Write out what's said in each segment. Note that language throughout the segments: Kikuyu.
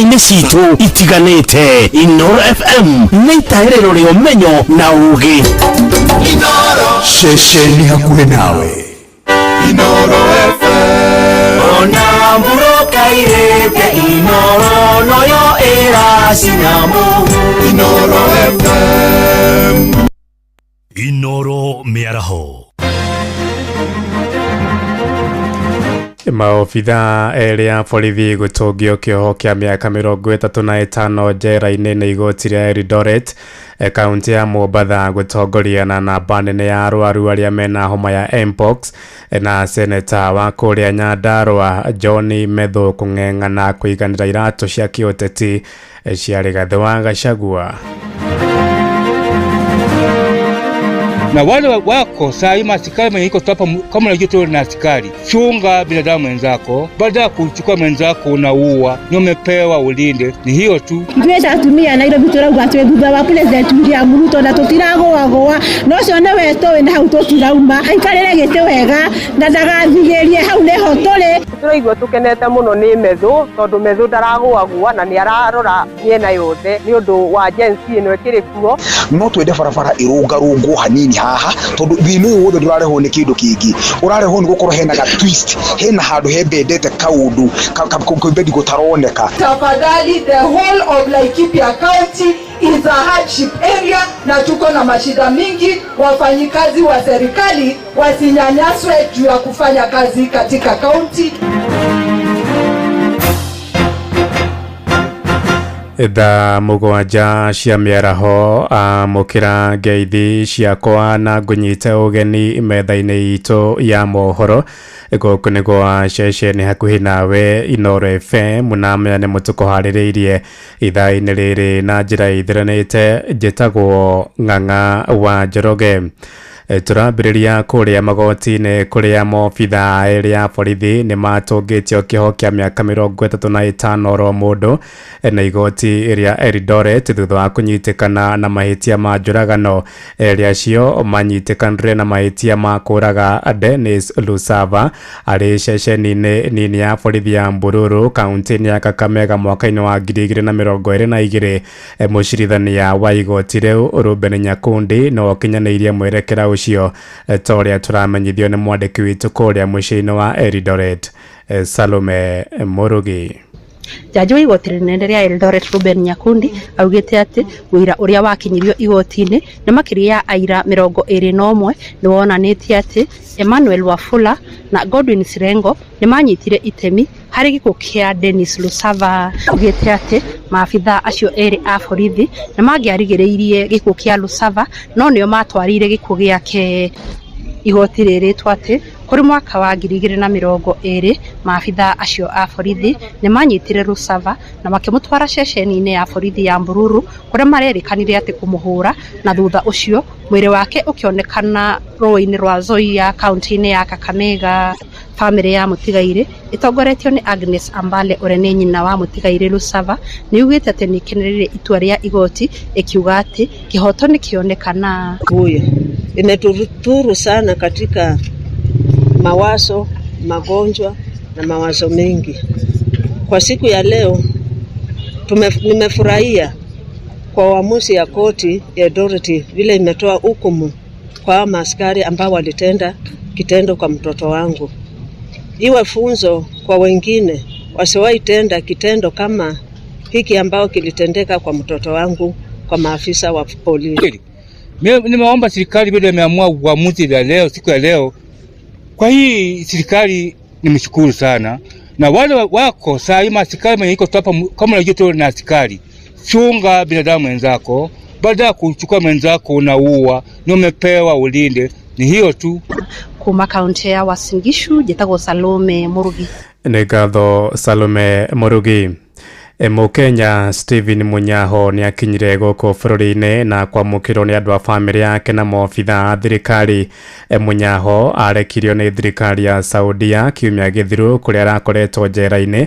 Inĩ citũ itiganĩte. Inoro FM nĩ itaĩrĩro rĩa ũmenyo na ũgĩ. Ceceni hakuhĩ nawe. Inoro FM. Ona mburokairĩte Inoro noyo ĩracina mũhu. Inoro FM. Inoro Mĩaraho. Maobitha erĩ a borithi gũtũngio kĩoho kĩa mĩaka 35 njera-inĩ nĩ igoti rĩa Eldoret. Kaunti ya Mombatha gũtongoria na namba nene ya arwaru arĩa mena homa ya Mpox, na seneta wa kũrĩa Nyandarua John Methu kũng'eng'ana kũiganĩra iratũ cia kĩũteti cia Rigathĩ wa Gachagua. Na wale wako saa hii maaskari mwenye iko hapa, kama unajua tu na askari, chunga binadamu mwenzako, baada ya kuchukua mwenzako unaua, ni umepewa ulinde, ni hiyo tu. Ithuĩ atumia Nairobi tũrauga twĩ thutha wa President William Ruto na tũtiragũagũa, na ũcio nĩwe tũĩ na hau tũtirauma. Aikarĩre gĩtĩ wega na ndagathigĩrie, hau nĩho tũrĩ. Tũraigua tũkenete mũno nĩ Methu, tondũ Methu ndaragũagũa na nĩ ararora mĩena yothe nĩ ũndũ wa Gen Z ĩno ĩkĩrĩ kuo. No twende barabara ĩrũngarũngwo hanini haha, tondũ thĩna ũyũ wothe ndũrarehwo nĩ kĩndũ kĩngĩ, ũrarehwo nĩ gũkorwo hena ga twist, hena handũ hembendete kaũndũ kwĩbendi gũtaroneka. Tafadhali, the whole of Laikipia County is a hardship area na tuko na mashida mingi. Wafanyikazi wa serikali wasinyanyaswe juu ya kufanya kazi katika county. Thaa 7 cia mĩaraho, amũkĩra ngeithi ciakwa na ngũnyite ũgeni metha-inĩ itũ ya mohoro. Gũkũ nĩ gwa ceceni hakuhĩ nawe Inoro FM, na menya nĩ mũtũkũharĩrĩirie ithaa-inĩ rĩrĩ na njĩra ithiranĩte. Njĩtagwo Ng'ang'a wa Njoroge. Tũrambĩrĩria kũrĩa magoti-inĩ, kũrĩa maobitha erĩ a borithi nĩ matũngĩtio kĩoho kĩa mĩaka 35 oro mũndũ na igoti rĩa Eldoret thutha wa kũnyitĩkana na mahĩtia ma njũragano. Erĩ acio manyitĩkanire na mahĩtia ma kũraga Dennis Lusava arĩ ceceni-inĩ nini ya borithi ya Mbururu, kaunti-inĩ ya Kakamega, mwaka-inĩ wa 2022. Mũcirithania wa igoti rĩu Ruben Nyakundi no ũkinyanĩirie mwerekera ũcio, ta ũrĩa tũramenyithio nĩ mwandĩki witũ kũrĩa mũciĩ-inĩ wa Eldoret, Salome Murugi. Jaji wa igoti rĩnene rĩa Eldoret Ruben Nyakundi augĩte atĩ ũira ũrĩa wakinyirio igoti-inĩ nĩ makĩria ya aira 21 nĩ wonanĩtie atĩ Emmanuel Wafula na Godwin Sirengo nĩ manyitire itemi harĩ gĩkuũ kĩa Dennis Lusava. Augĩte atĩ maabitha acio erĩ a borithi nĩ mangĩarigĩrĩirie gĩkuũ kĩa Lusava, no nĩo matwarire gĩkuũ gĩake. Igoti rĩrĩtwo atĩ kũrĩ mwaka wa 2020 maabitha acio a borithi nĩ manyitire Lusava na makĩmũtwara ceceni-inĩ ya borithi ya Mbururu, kũrĩa marerĩkanire atĩ kũmũhũra, na thutha ũcio mwĩrĩ wake ũkĩonekana rũĩ-inĩ rwa Nzoia, kaunti-inĩ ya Kakamega. Bamĩrĩ ya mũtigairĩ ĩtongoretio nĩ Agnes Ambale, ũrĩa nĩ nyina wa mũtigairĩ Lusava, nĩ yugĩte atĩ nĩ ĩkenereire itua rĩa igoti, ĩkiuga atĩ kĩhoto nĩ kĩonekana. Huyo imetudhuru sana katika mawazo, magonjwa na mawazo mengi. Kwa siku ya leo nimefurahia kwa uamuzi ya koti ya Eldoret vile imetoa hukumu kwa maaskari ambao walitenda kitendo kwa mtoto wangu. Iwe funzo kwa wengine wasiwahi tenda kitendo kama hiki ambao kilitendeka kwa mtoto wangu kwa maafisa wa polisi. Mimi nimeomba serikali vile imeamua uamuzi ya leo, siku ya leo. Kwa hii serikali nimeshukuru sana. Na wale wako saa hii maaskari mwenye iko hapa, kama unajua tu na askari, chunga binadamu mwenzako, baada ya kuchukua mwenzako unaua, ni umepewa ulinde, ni hiyo tu. Kuma kaunti ya Uasin Gishu, njĩtagwo Salome Murugi. Nĩ ngatho Salome Murugi. Mũkenya Stephen Munyaho nĩ akinyire gũkũ bũrũri-inĩ na kwamũkĩrwo nĩ andũ a bamĩrĩ yake na maobitha a thirikari. Munyaho arekirio nĩ thirikari ya Saudia kiumia gĩthiru, kũrĩa arakoretwo njera-inĩ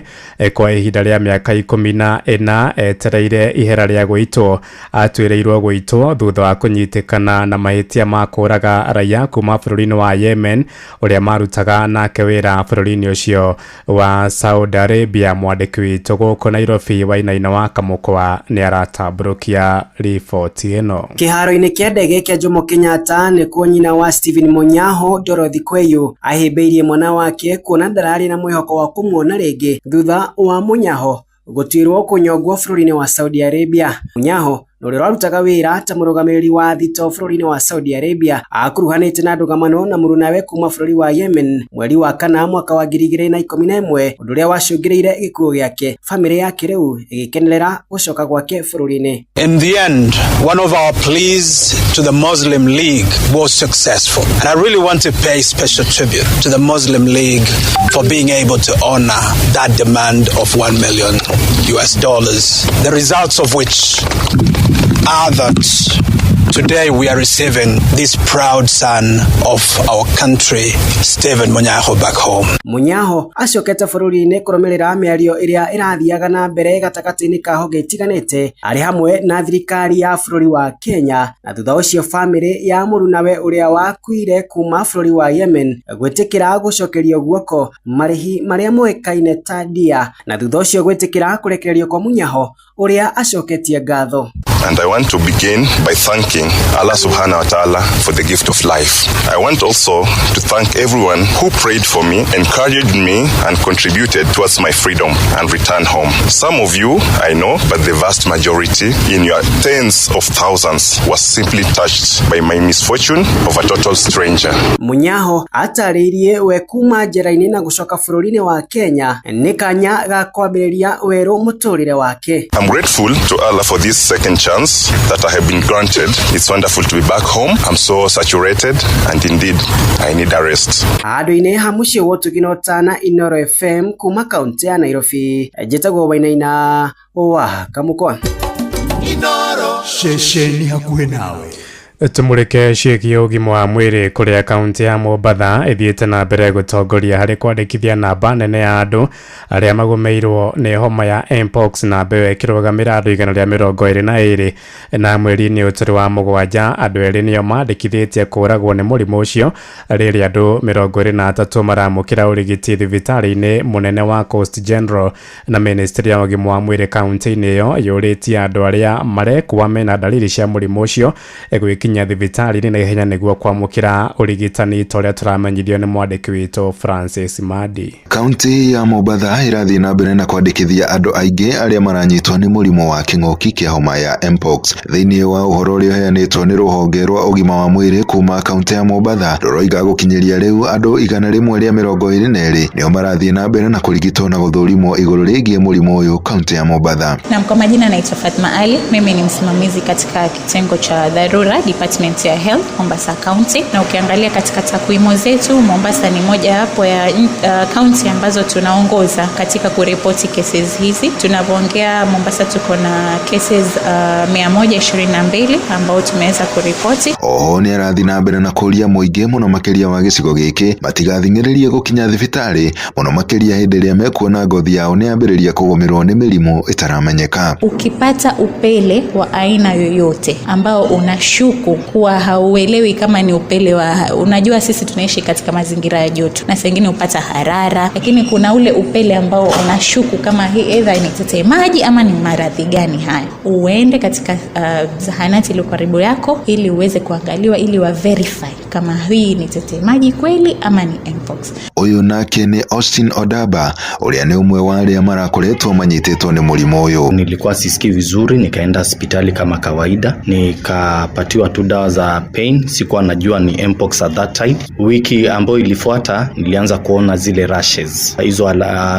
kwa ihinda rĩa mĩaka 14 etereire ihera rĩa gũitwo. Atuĩrĩirwo gũitwo thutha wa kũnyitĩkana na mahĩtia ma kũraga raia kuma bũrũri-inĩ wa Yemen ũrĩa marutaga nake wĩra bũrũri-inĩ ũcio wa Saudi Arabia. Mwandĩki witũ gũkũ Nairobi Nairobi. Wainaina wa Kamũkwa nĩ aratambũrũkia riboti ĩno. Kĩharo-inĩ kĩa ndege kĩa Jomo Kenyatta nĩkuo nyina wa Stephen Munyaho Dorothy Kweyu ahĩmbĩirie mwana wake kuona ndararĩ na mwĩhoko wa kũmuona rĩngĩ thutha wa Munyaho gũtuĩrwo kũnyongwo bũrũri-inĩ wa Saudi Arabia. Munyaho na ũrĩa ũrarutaga wĩra ta mũrũgamĩrĩri wa thito bũrũri-inĩ wa Saudi Arabia akuruhanĩte na ndũgamano na mũrunawe kuma bũrũri wa Yemen mweri wa kana mwaka wa 2011, ũndũ ũrĩa wacũngĩrĩire gĩkuũ gĩake. Bamĩrĩ yake rĩu ĩgĩkenerera gũcoka gwake bũrũri-inĩ. In the end, one of our pleas to the Muslim League was successful. And I really want to pay special tribute to the Muslim League for being able to honor that demand of $1 million US. The results of which are that today we are receiving this proud son of our country, Stephen Munyaho, back home. Munyaho acokete bũrũri-inĩ kũrũmĩrĩra mĩario ĩrĩa ĩrathiaga na mbere gatagatĩ-inĩ ka honge itiganĩte arĩ hamwe na thirikari ya bũrũri wa Kenya, na thutha ũcio bamĩrĩ ya mũrunawe ũrĩa wakuire kuma bũrũri wa Yemen gwĩtĩkĩra gũcokerio guoko marĩhi marĩa moĩkaine ta dia, na thutha ũcio gwĩtĩkĩra kũrekererio kwa Munyaho ũrĩa acoketie ngatho. And I want to begin by thanking Allah subhanahu wa ta'ala for the gift of life. I want also to thank everyone who prayed for me, encouraged me, and contributed towards my freedom and return home. Some of you, I know, but the vast majority, in your tens of thousands, was simply touched by my misfortune of a total stranger. Munyaho atarĩirie we kuma njera-inĩ na gũcoka bũrũri-inĩ wa Kenya nĩ kanya ga kwambĩrĩria werũ mũtũrĩre wake. I'm grateful to Allah for this second chance that I have been granted. It's wonderful to be back home. I'm so saturated, and indeed, I need a rest. Handũ-inĩ ha mũciĩ wa ũtugi na ũtana, Inooro FM kuma kaunti ya Nairobi, njĩtagwo Wainaina wa Kamũkwa. Ceceni hakuhĩ nawe. Tumurike ciĩgiĩ ũgima wa mwĩrĩ kũrĩa kaunti ya Mombatha ĩthiĩte na mbere gũtongoria harĩ kwandĩkithia namba nene ya andũ arĩa magũmĩirwo nĩ homa ya mpox, namba ĩyo ĩkĩrũgamĩra andũ 122, na mweri-inĩ ũtũrĩ wa mũgwanja andũ erĩ nĩo mandĩkithĩtie kũragwo nĩ mũrimũ ũcio, rĩrĩa andũ 23 maramũkĩra ũrigiti thibitarĩ-inĩ mũnene wa Coast General. Na ministry ya ũgima wa mwĩrĩ kaunti-inĩ ĩyo yũrĩtie andũ arĩa marekua mena dalili cia mũrimũ ũcio gwĩkinya thibitarĩ-inĩ na ihenya nĩguo kwamũkĩra ũrigitani, ta ũrĩa tũramenyithio nĩ mwandĩki witũ Francis Madi. Kaunti ya Mombatha ĩrathiĩ na mbere na kwandĩkithia andũ aingĩ arĩa maranyitwo nĩ mũrimũ wa kĩng'ũki kĩa homa ya mpox. Thĩinĩ wa ũhoro ũrĩa ũheanĩtwo nĩ rũhonge rwa ũgima wa mwĩrĩ kuma kaunti ya Mombatha, rũroiga gũkinyĩria rĩu andũ 122 nĩo marathiĩ na mbere na kũrigitwo na gũthũrimwo igũrũ rĩgiĩ mũrimũ ũyũ kaunti ya Mombatha. Naam, kwa majina naitwa Fatma Ali, mimi ni msimamizi katika kitengo cha dharura Department ya Health Mombasa County, na ukiangalia katika takwimu zetu Mombasa ni moja hapo ya county ambazo tunaongoza katika kuripoti cases hizi. Tunavyoongea Mombasa tuko na cases 122 ambao tumeweza kuripoti. Oho nĩ arathiĩ na mbere na kũria mũingĩ mũno makĩria wa gĩcigo gĩkĩ matigathing'ĩrĩrie gũkinya thibitarĩ mũno makĩria hĩndĩ ĩrĩa mekuona ngothi yao nĩ yambĩrĩria kũgũmĩrwo nĩ mĩrimũ ĩtaramenyeka. Ukipata upele wa aina yoyote ambao unashuku kuwa hauelewi kama ni upele wa, unajua sisi tunaishi katika mazingira ya joto na saa ingine upata harara, lakini kuna ule upele ambao unashuku kama hii either ni tete maji ama ni maradhi gani haya, uende katika zahanati iliyo karibu yako ili uweze kuangaliwa, ili wa verify kama hii ni tete maji kweli ama ni mpox. Ũyũ nake nĩ Austin Odaba ũrĩa nĩ ũmwe wa arĩa marakoretwo manyitĩtwo nĩ mũrimũ ũyũ. Nilikuwa sisikii vizuri, nikaenda hospitali kama kawaida, nikapatiwa tu dawa za pain. Sikuwa najua ni mpox at that time. Wiki ambayo ilifuata nilianza kuona zile rashes, hizo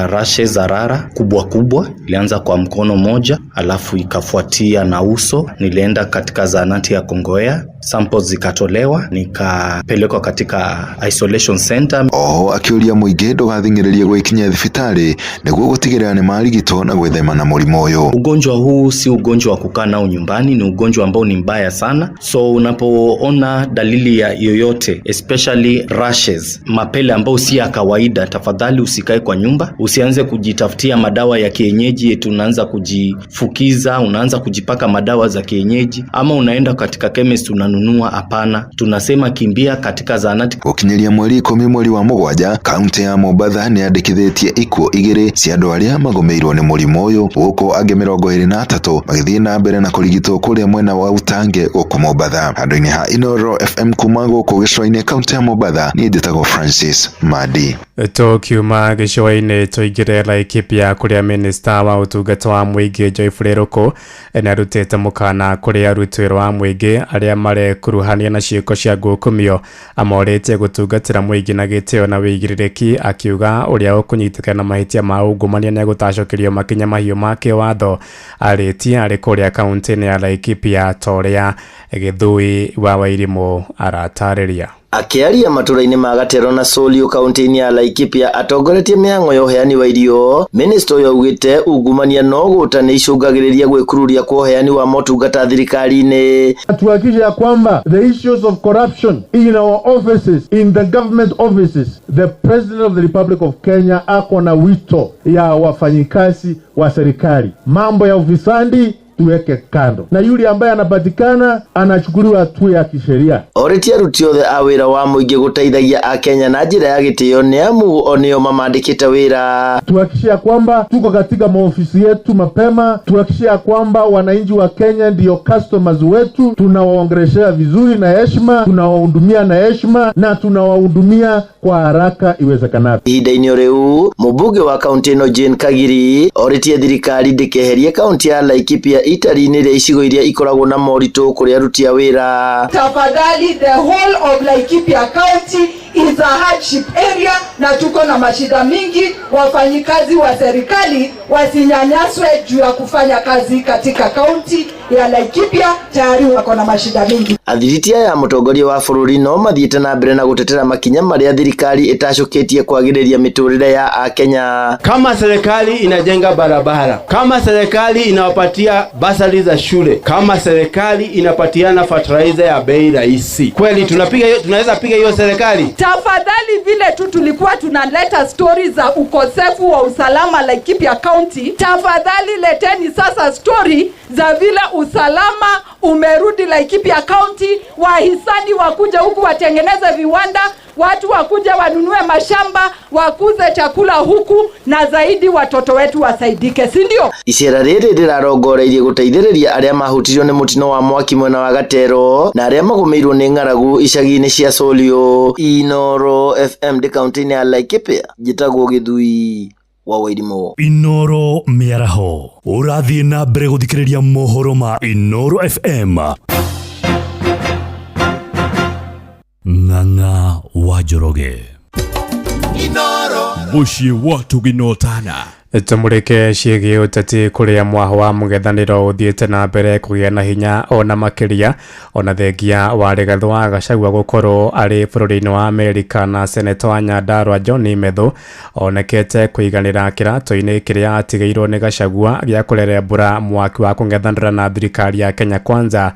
rashes za rara kubwa kubwa, ilianza kwa mkono moja alafu ikafuatia na uso. Nilienda katika zahanati ya Kongowea, samples zikatolewa, nikapelekwa katika isolation center. Oho akĩũria mũingĩ ndũgathing'ĩrĩrie gwĩkinyia thibitarĩ nĩguo gũtigĩrĩra nĩ marigitwo na gwĩthema na mũrimũ ũyũ. Ugonjwa huu si ugonjwa wa kukaa nao nyumbani, ni ugonjwa ambao ni mbaya sana. So unapoona dalili ya yoyote, especially rashes, mapele ambao si ya kawaida, tafadhali usikae kwa nyumba, usianze kujitafutia madawa ya kienyeji eti unaanza kujifukiza, unaanza kujipaka madawa za kienyeji, ama unaenda katika chemist unanunua kununua, hapana. Tunasema kimbia katika zahanati. Gũkinyĩria mweri 10 mweri wa 7 kaunti ya Mombatha nĩ yandĩkithĩtie ikuũ 2 cia andũ arĩa magũmĩirwo nĩ mũrimũ ũyũ, gũkũ angĩ 23 magĩthiĩ na mbere na kũrigitwo kũrĩa mwena wa Utange gũkũ Mombatha. Handũ-inĩ ha Inooro FM kuma gũkũ gĩcũa-inĩ kaunti ya Mombatha, niĩ njĩtagwo Francis Madi. Tũkiuma gĩcũa-inĩ tũingĩre Laikipia kũrĩa minista wa ũtungata wa mũingĩ Joyfrey Ruku nĩarutĩte mũkana kũrĩ aruti wĩra wa mũingĩ arĩa marekuruhania na ciĩko cia ngukumio, amorĩtie gũtungatĩra mũingĩ na gĩtĩo na wĩigĩrĩrĩki, akiuga ũrĩa ũkũnyitĩkana na mahĩtia ma ungumania nĩegũtacũkĩrio makinya mahiũ ma kĩwatho. Arĩtie arĩ kũrĩa kaunti-inĩ ya Laikipia ta ũrĩa Gĩthui wa Wairimũ aratarĩria. Akĩaria matũra-inĩ ma Gatero na Solio kaunti-inĩ ya Laikipia atongoretie mĩhang'o ya ũheani wa irio, minista ũyũ augĩte ungumania no gũta nĩ icũngagĩrĩria gwĩkururia kwa ũheani wa motungata thirikari-inĩ. Tuhakikishe ya kwamba the issues of corruption in our offices, in the government offices, the President of the Republic of Kenya ako na wito ya wafanyikazi wa serikali, mambo ya ufisadi tuweke kando, na yule ambaye anapatikana anachukuliwa hatua ya kisheria. Orĩtie aruti othe a wĩra wa mũingĩ gũteithagia akenya na njĩra ya gĩtĩo nĩ amu o nĩo mamandĩkĩte wĩra. Tuhakikishe kwamba tuko katika maofisi yetu mapema, tuhakikishe kwamba wananchi wa Kenya ndio customers wetu, tunawaongeleshea vizuri na heshima, tunawahudumia na heshima na tunawahudumia kwa haraka iwezekanavyo. Ihinda-inĩ rĩu mũmbunge wa kaunti ĩno Jane Kagiri orĩtie thirikari ndĩkeherie kaunti ya Laikipia itari-inĩ rĩa icigo iria ikoragwo na moritũ kũrĩ aruti a wĩra. Tafadhali, the whole of Laikipia County is a hardship area na tuko na mashida mingi. Wafanyikazi wa serikali wasinyanyaswe juu ya kufanya kazi katika kaunti ya Laikipia, tayari wako na mashida mingi. Athiriti aya mũtongoria wa bũrũri no mathiĩte na mbere na gũtetera makinya marĩa thirikari ĩtacũkĩtie kwagĩrĩria mĩtũrĩre ya akenya. Kama serikali inajenga barabara, kama serikali inawapatia basari za shule, kama serikali inapatiana fertilizer ya bei rahisi, kweli tunaweza piga hiyo serikali? Tafadhali, vile tu tulikuwa tunaleta story za ukosefu wa usalama Laikipia County, tafadhali leteni sasa story za vile usalama umerudi Laikipia County, wahisani wakuja huku watengeneze viwanda, watu wakuja wanunue mashamba, wakuze chakula huku, na zaidi watoto wetu wasaidike, si ndio? Icera rĩrĩ rĩrarongoreirie gũteithĩrĩria arĩa mahutirio nĩ mũtino wa mwaki mwena wa Gatero na arĩa magũmĩirwo nĩ ng'aragu icagi-inĩ cia Solio. Inooro FM ndĩ kaunti-inĩ ya Laikipia, njĩtagwo Gĩthui wa Wairimũ. Inooro mĩaraho ũrathiĩ na mbere gũthikĩrĩria mohoro ma Inooro FM. Ng'ang'a wa Njoroge. Mũciĩ wa tũginotana. Tũmũrĩke ciĩgiĩ ũteti kũrĩa mwaho wa mũng'ethanĩro ũthiĩte na mbere kũgĩa na hinya ona makĩria, ona thengia wa Rigathĩ wa Gachagua gũkorwo arĩ bũrũri-inĩ wa Amerika na seneta wa Nyandarua John Methu onekete kũiganĩra kĩratũ-inĩ kĩrĩa atigĩirwo nĩ Gachagua gĩa kũrerembũra mwaki wa kũng'ethanĩra na thirikari ya Kenya Kwanza.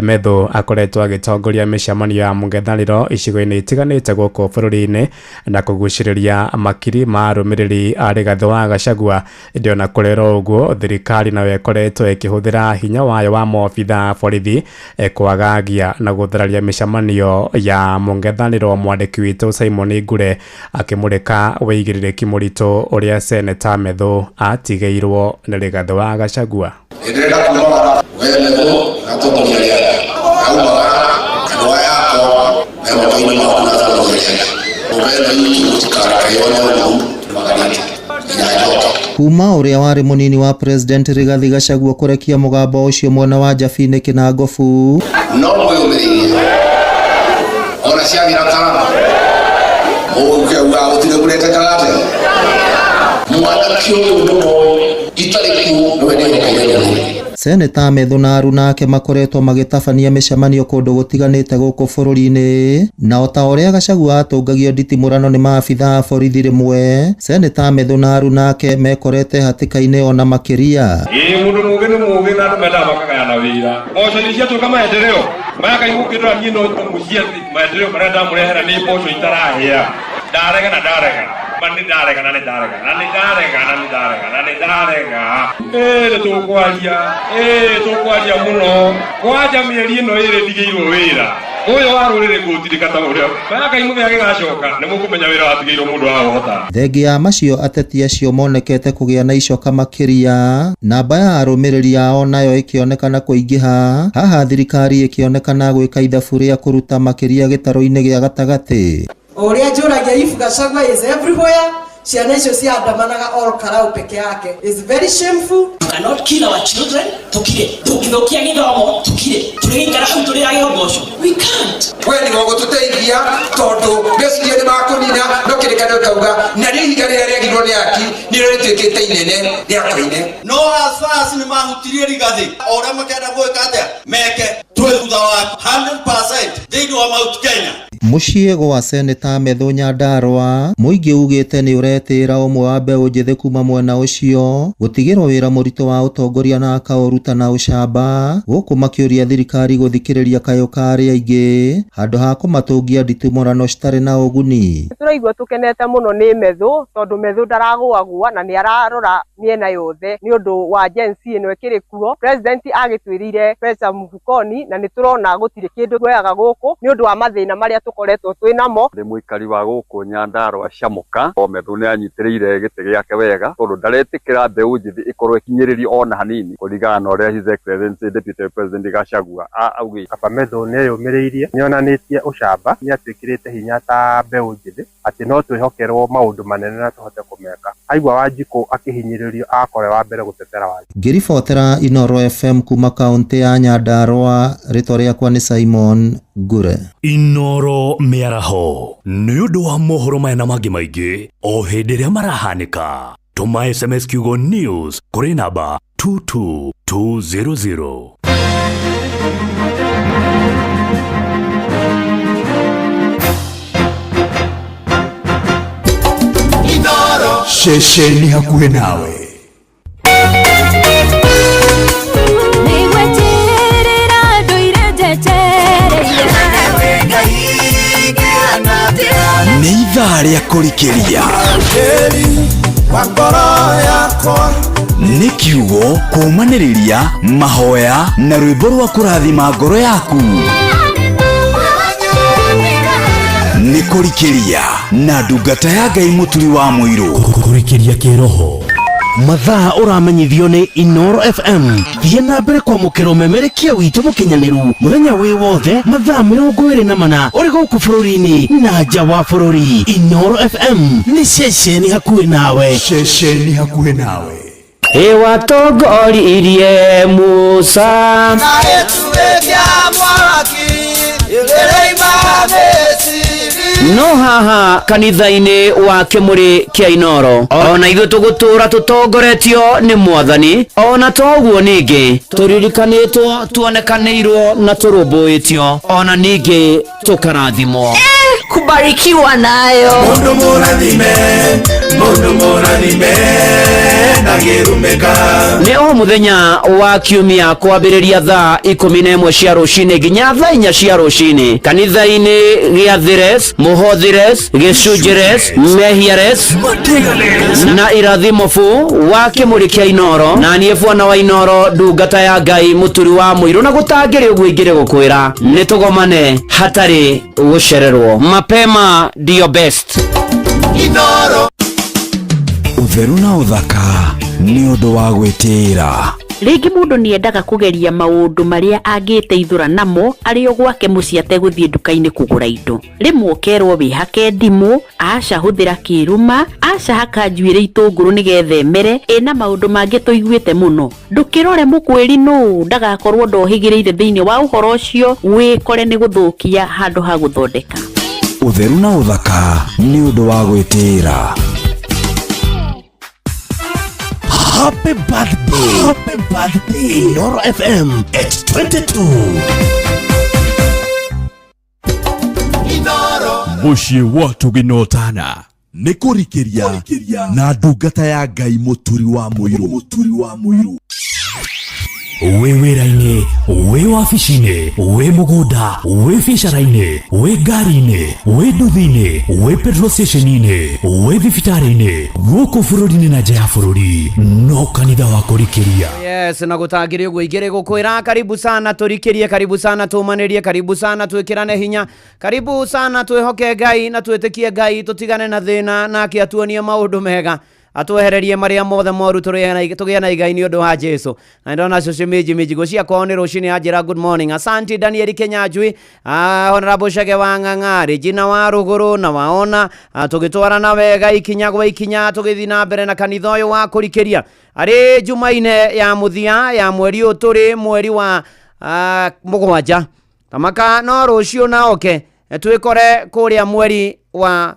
Methu akoretwo agĩtongoria mĩcemanio ya mũng'ethanĩro icigo-inĩ itiganĩte gũkũ bũrũri-inĩ na kũgucĩrĩria makiri ma arũmĩrĩri a Rigathĩ wa Gachagua. Ĩndĩ ona kũrĩ ũguo thirikari nayo ĩkoretwo ĩkĩhũthĩra hinya wayo wa maobitha a borithi kwagagia na gũthararia mĩcemanio ya mũng'ethanĩro. Mwandĩki witũ Simon Ngure akĩmũrĩka wĩigĩrĩrĩki mũritũ ũrĩa seneta Methu atigĩirwo nĩ Rigathĩ wa Gachagua. Ndĩrenda kumagara we Methu na atongoria arĩa angĩ aumagara andũ aya akwa me moko-inĩ maku na atongoria arĩa angĩ nyũmba ĩno itũ mũtikareke yone ũũru maganĩte. Kuma ũrĩa warĩ mũnini wa President Rigathĩ Gachagua kũrekia mũgambo ũcio mwena wa Njabini Kĩnangobu, no mwĩyũmĩrĩirie ona ciathira karama mũgũkĩauga gũtirĩ mũrete karate mwanake ũyũ ndũmoĩ itarĩ kuo nĩwe ndĩhokeire mũno. Seneta Methu na aruna ake makoretwo magĩtabania mĩcemanio kũndũ gũtiganĩte gũkũ bũrũri-inĩ, na ota ũrĩa Gachagua atũngagio nditimũrano nĩ maabitha a borithi rĩmwe, Seneta Methu na aruna ake mekorete hatĩka-inĩ ona makĩria. Ĩĩ mũndũ mũũgĩ nĩ mũũgĩ na andũ mendaga makagayana wĩra. Mboco nĩ ciatuĩka maendeleo maya kaigũkĩrĩra niĩ no mũciĩ maendeleo marĩa ndamũrehera nĩ mboco itarahĩa. Ndarega na ndarega. Ma nĩ ndarega na nĩ ndarega na nĩ ndarega na nĩ ndarega na nĩ ndarega. Ĩĩ nĩ tũkwaria, ĩĩ tũkwaria mũno. Kwanja mĩeri ĩno ĩrĩ ndigĩirwo wĩra. Ũyũ wa rũrĩrĩ ngũtirika ta ũrĩa. Maya Ngai mũthenya gĩgacoka nĩ mũkũmenya wĩra watigĩirwo mũndũ wa ũhota. Thengia ya macio ateti acio monekete kũgĩa na icoka makĩria, namba ya arũmĩrĩri ao nayo ĩkĩonekana kũingĩha, haha thirikari ĩkĩonekana gwĩka ithabu rĩa kũruta makĩria gĩtarũ-inĩ gĩa gatagatĩ. O ũrĩa njũragia if Gachagua is everywhere, ciana icio ciandamanaga all Karau peke yake is very shameful. You cannot kill our children. Tukire. Tũngĩthũkia gĩthomo, tukire. Tũrĩgĩikara hau tũrĩage ũboco. We can't. We nĩwe ũgũtũteithia tondũ meciria nĩ makũnina no kĩrĩkanĩro kauga na rĩo ihiga rĩrĩa rĩagirwo nĩ aki nĩrĩo rĩtuĩkĩte inene rĩa koine. No as far as nĩ mahutirie Rigathi o ũrĩa makenda gwĩka atĩa meke twĩ thutha wa 100% thĩinĩ wa Mount Kenya. Mũciĩ gwa Seneta Methu Nyandarua, mũingĩ ugĩte nĩ ũretĩĩra ũmwe wa mbeũ njĩthĩ kuma mwena ũcio gũtigĩrwo wĩra mũritũ wa ũtongoria na akaũruta na ũcamba, gũkũ makĩũria thirikari gũthikĩrĩria kayũ ka arĩa aingĩ handũ ha kũmatũngia nditimũrano citarĩ na ũguni. Tũraigua tũkenete mũno nĩ Methu tondũ Methu ndaragũagũa na nĩ ararora mĩena yothe nĩ ũndũ wa Gen Z ĩno ĩkĩrĩ kuo. President agĩtwĩrĩire pesa mfukoni na nĩ tũrona gũtirĩ kĩndũ tuoyaga gũkũ nĩ ũndũ wa mathĩna marĩa tũkoretwo twĩ namo. Ndĩ mũikari wa gũkũ Nyandarua Camuka, o Methu nĩ anyitĩrĩire gĩtĩ gĩake wega tondũ ndaretĩkĩra mbeũ njĩthĩ ĩkorwo ĩkinyĩrĩrio ona hanini kũringana na ũrĩa His Excellency Deputy President Gachagua augĩte. Kaba Methu nĩ eyũmĩrĩirie, nĩ onanĩtie ũcamba, nĩ atwĩkĩrĩte hinya ta mbeũ njĩthĩ atĩ no twĩhokerwo maũndũ manene na tũhote kũmeka. Aigua Wanjikũ akĩhinyĩrĩrio agakorwo e wa mbere gũtetera Wanjikũ. Ngĩribotera Inooro FM kuma kaũntĩ ya Nyandarua, rĩtwa rĩakwa nĩ Simon Ngure. Inooro mĩaraho nĩ ũndũ wa mohoro maya na mangĩ maingĩ o hĩndĩ ĩrĩa marahanĩka, tũma SMS kiugo news kũrĩ namba 22200. Ceceni hakuhĩ nawe. Nĩgweterera ndũire njetereire. Nĩ ithaa rĩa kũrikĩria. Nĩ kiugo kũũmanĩrĩria mahoya na rwĩmbo rwa kũrathima ngoro yaku. Nĩ kũrikĩria na ndungata ya Ngai mũturi wa mũirũ. Kũrikĩria kĩroho. Mathaa ũramenyithio nĩ Inooro FM. Thiĩ na mbere kwamũkĩra ũmemerekia witũ mũkinyanĩru mũthenya wĩ wothe mathaa 24 ũrĩ gũkũ bũrũri-inĩ na nja wa bũrũri. Inooro FM nĩ ceceni hakuhĩ nawe. Ceceni hakuhĩ nawe. Ĩwatongoririe Musa na gĩtugĩ kĩa mwaki ĩrĩima Misiri. No haha kanitha-inĩ wa kĩmũrĩ kĩa Inooro ona ithuĩ tũgũtũra tũtongoretio nĩ mwathani, ona to ũguo ningĩ tũririkanĩtwo, tuonekanĩirwo na tũrũmbũĩtio, ona ningĩ tũkarathimwo. Kubarikiwa nayo. Mundu mũrathime, mundu mũrathime ndangĩrumĩka. Nĩ o mũthenya wa kiumia kwambĩrĩria thaa 11 cia rũcinĩ nginya thaa 4 cia rũcinĩ kanitha-inĩ gĩa Thires, Mũhothires, Gĩcunjĩres, Mehiares na Irathimo bu wa kĩmũrĩ kĩa Inooro, na niĩ bwana wa Inooro ndungata ya Ngai mũturi wa mũirũ, na gũtangĩrĩ ũguo ingĩrĩ gũkwĩra nĩ tũgomane hatarĩ gũcererwo. Mapema ndio best. Inooro. Ũtheru na ũthaka nĩ ũndũ wa gwĩtĩĩra. Rĩngĩ mũndũ nĩendaga kũgeria maũndũ marĩa angĩteithũra namo arĩ o gwake mũciĩ ategũthiĩ nduka-inĩ kũgũra indo. Rĩmwe ũkerwo wĩhake ndimũ, aca hũthĩra kĩruma, aca haka njuĩrĩ itũngũrũ nĩgetha ĩmere, ĩna maũndũ mangĩ tũiguĩte mũno. Ndũkĩrore mũkwĩri nũ ndagakorwo ndohĩgĩrĩire thĩinĩ wa ũhoro ũcio, wĩkore nĩ gũthũkia handũ ha gũthondeka. Ũtheru na ũthaka nĩ ũndũ wa gwĩtĩĩra. Happy birthday. Happy birthday. Inooro FM at 22. Mũciĩ wa Tũginotana. Nĩ kũrikĩria na ndungata ya Ngai mũturi wa mũirũ. Mũturi wa mũirũ. Wĩ wĩra-inĩ, wĩ wabici-inĩ, wĩ mũgũnda, wĩ biacara-inĩ, wĩ ngari-inĩ, wĩ nduthi-inĩ, wĩ petrol station-inĩ, wĩ thibitarĩ-inĩ, gũkũ bũrũri-inĩ na nja ya bũrũri, no kanitha wa kũrikĩria. Yes, na gũtangĩrĩ ũguo igĩrĩ gũkwĩra karibu sana tũrikĩrie, karibu sana tũmanĩrie, karibu sana twĩkĩrane hinya, karibu sana twĩhoke Ngai na twĩtĩkie Ngai, tũtigane na thĩna nake atuonie maũndũ mega, atwehererie marĩa mothe moru tũgĩe na igai nĩ ũndũ wa Jesu. Na ndona cũcũ minji minjigo cia kwao nĩ rũcinĩ anjĩra good morning. Asante Daniel Kenyanjui, Honorable Chege wa Ng'ang'a, Regina wa Rũgũrũ na waona tũgĩtwarana wega ikinya gwa ikinya tũgĩthiĩ na mbere na kanitha ũyũ wa kũrikĩria. Arĩ Jumaine ya mũthia ya mweri ũyũ tũrĩ mweri wa 7 tamaka no rũciũ na oke twĩkore kũrĩa mweri wa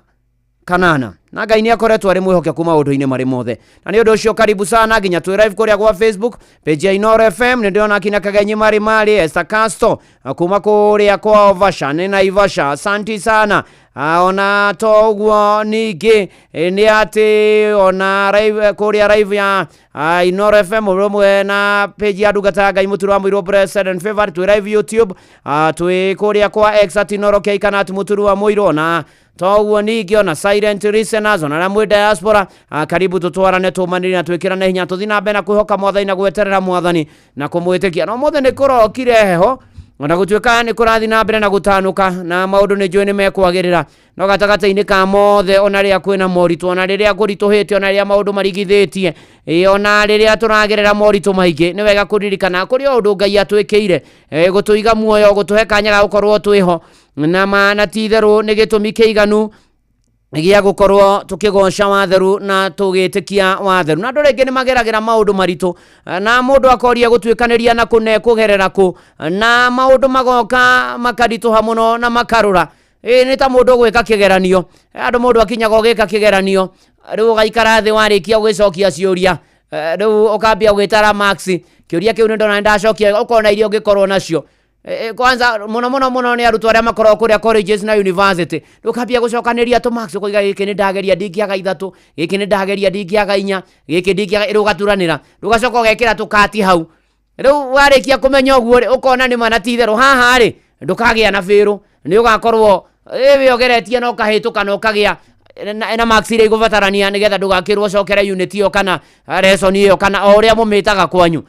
8. Na Ngai nĩ akoretwo arĩ mwĩhokeku maũndũ-inĩ marĩ mothe. Na nĩ ũndũ ũcio karibu sana nginya twĩ live kũrĩa gwa Facebook page ya Inooro FM. Nĩ ndĩrona kina Kagenyi Marĩ Marĩ, Esther Castro kuma kũrĩa kwa Ovasha nĩ Naivasha, asanti sana. Ona to ũguo ningĩ nĩ atĩ ona live kũrĩa live ya Inooro FM rũmwe na page ya ndungata ya Ngai Mũturi wa Mũirũ Blessed and Favored, twĩ live YouTube, twĩ kũrĩa kwa X at Inooro K kana at Mũturi wa Mũirũ, na toguo ningĩ ona silent listeners ona arĩa mwĩ diaspora, karibu tũtwarane tũmanĩrie na twĩkĩrane hinya tũthiĩ na mbere na kwĩhoka mwathani na gweterera mwathani na kũmwĩtĩkia. No mothe nĩ kũrokire heho ona gũtuĩka nĩ kũrathiĩ na mbere na gũtanũka na maũndũ nĩ njũĩ nĩ mekwagĩrĩra, no gatagatĩ-inĩ ka mothe ona rĩrĩa kwĩna moritũ, ona rĩrĩa kũritũhĩte, ona rĩrĩa maũndũ marigithĩtie, ona rĩrĩa tũragerera moritũ maingĩ, nĩ wega kũririkana kũrĩ o ũndũ Ngai atwĩkĩire, gũtũiga muoyo, gũtũhe kanya ga gũkorwo twĩho, na ma na ti itherũ nĩ gĩtũmi kĩiganu gĩa gũkorwo tũkĩgoca watheru na tũgĩtĩkia watheru. Na andũ rĩngĩ nĩ mageragĩra maũndũ maritũ, na mũndũ akoria gũtuĩkanĩria na kũ na ekũgerera kũ, na maũndũ magoka makaritũha mũno na makarũra. Nĩ ta mũndũ ũgwĩka kĩgeranio, andũ mũndũ akinyaga ũgĩka kĩgeranio, rĩu ũgaikara thĩ warĩkia gũgĩcokia ciũria, rĩu ũkambia gwĩtara marks, kĩũria kĩu nĩ ndona nĩ ndacokia, ũkona iria ũngĩkorwo nacio. Kwanza mũno mũno mũno nĩ arutwo arĩa makoragwo kũrĩa colleges na university, rĩu ũkambia gũcokanĩria tũ marks, ũkoiga gĩkĩ nĩ ndageria ndingĩaga 3, gĩkĩ nĩ ndageria ndingĩaga 4, gĩkĩ ndingĩaga, rĩu ũgaturanĩra, rĩu ũgacoka ũgekĩra tũkati hau. Rĩu warĩkia kũmenya ũguo rĩ, ũkona nĩ ma na ti itherũ haha rĩ ndũkagĩa na bĩrũ, nĩ ũgakorwo wĩ ũgeretie na ũkahĩtũka na ũkagĩa na marks iria igũbatarania nĩgetha ndũgakĩrwo ũcokere unit ĩyo kana lesson ĩyo kana o ũrĩa mũmĩtaga kwanyu.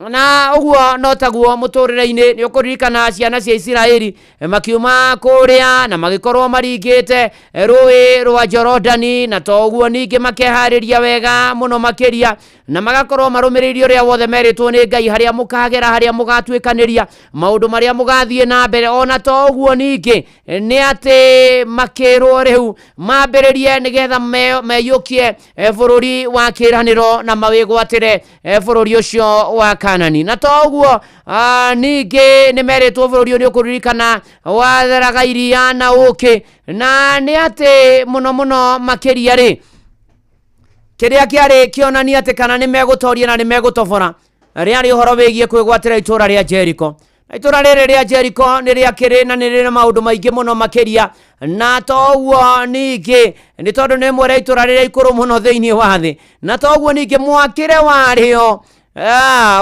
Na ũguo no taguo mũtũrĩre-inĩ. Nĩ ũkũririkana ciana cia Isiraeli makiuma kũrĩa na magĩkorwo maringĩte rũĩ rwa Jorodani, na to ũguo ningĩ makeharĩria wega mũno makĩria na magakorwo marũmĩrĩirie ũrĩa wothe merĩtwo nĩ Ngai, harĩa mũkagera, harĩa mũgatuĩkanĩria, maũndũ marĩa mũgathiĩ na mbere. Ona to ũguo ningĩ nĩ atĩ makĩrwo rĩu mambĩrĩrie nĩgetha meyũkie bũrũri wa kĩĩranĩro na mawĩgwatĩre bũrũri ũcio wa Kanani. Na to ũguo ningĩ nĩ merĩtwo bũrũri ũyũ nĩ ũkũririkana watheraga iria na ũkĩ, na nĩ atĩ mũno mũno makĩria rĩ kĩrĩa kĩarĩ kĩonania atĩ kana nĩ megũtoria na nĩ megũtobora rĩarĩ ũhoro wĩgiĩ kwĩgwatĩra itũũra rĩa Jericho. Na itũũra rĩrĩ rĩa Jericho nĩ rĩakĩrĩ na nĩ rĩrĩ maũndũ maingĩ mũno makĩria, na to ũguo ningĩ nĩ tondũ nĩ rĩmwe rĩa itũũra rĩrĩa ikũrũ mũno thĩinĩ wa thĩ, na to ũguo ningĩ mwakĩre warĩo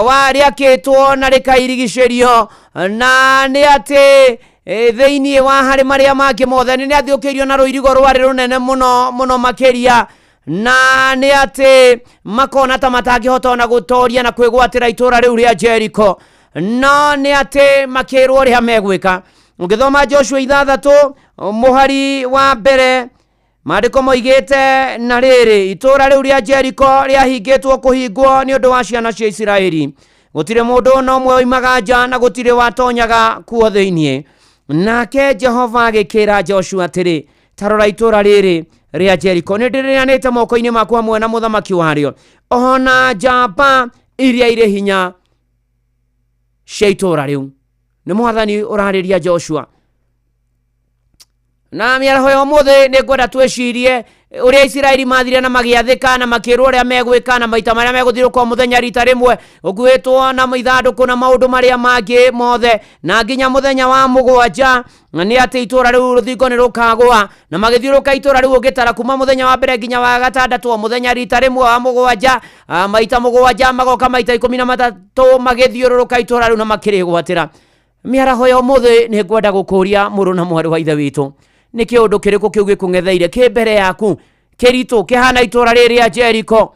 warĩakĩtwo na rĩkairigicĩrio, na nĩ atĩ thĩinĩ wa harĩ marĩa mangĩ mothe nĩ rĩathiũkĩirio na rũirigo rwarĩ rũnene mũno mũno makĩria, na nĩ atĩ makona ta matangĩhota ona gũtoria na kwĩgwatĩra itũũra rĩu rĩa Jericho. No nĩ atĩ makĩrwo ũrĩa megwĩka. Ũngĩthoma Joshua 6 mũhari wa 1, maandĩko moigĩte na rĩrĩ, itũũra rĩu rĩa Jericho rĩahingĩtwo kũhingwo nĩ ũndũ wa ciana cia Isiraeli, gũtirĩ mũndũ ona ũmwe oimaga nja na gũtirĩ watonyaga kuo thĩinĩ. Nake Jehova agĩkĩra Joshua atĩrĩ, ta rora itũũra rĩrĩ rĩa Jericho nĩ ndĩrĩneanĩte moko-inĩ maku hamwe na mũthamaki warĩo, ona njamba iria irĩ hinya cia itũũra rĩu. Nĩ mwathani ũrarĩria Joshua. Na mĩaraho ya ũmũthĩ nĩ ngwenda twĩcirie Ũrĩa Isiraeli mathire na magĩathĩka na makĩrwo ũrĩa megwĩka na maita marĩa megũthiũrũrũka o mũthenya rita rĩmwe, ũkuĩtwo na ithandũkũ na maũndũ marĩa mangĩ mothe, na nginya mũthenya wa mũgwanja nĩ atĩ itũra rĩu rũthingo nĩ rũkagũa. Na magĩthiũrũrũka itũra rĩu ũgĩtara kuma mũthenya wa mbere nginya wa gatandatũ, o mũthenya rita rĩmwe wa mũgwanja, maita mũgwanja magoka maita 13 magĩthiũrũrũka itũra rĩu na makĩrĩgwatĩra. Mĩaraho ya ũmũthĩ nĩ ngwenda gũkũria mũrũ na mwarĩ wa ithe witũ, nĩ kĩũndũ kĩrĩkũ kĩu gĩkũng'etheire kĩ mbere yaku kĩritũ kĩhana itũra rĩrĩ rĩa Jericho?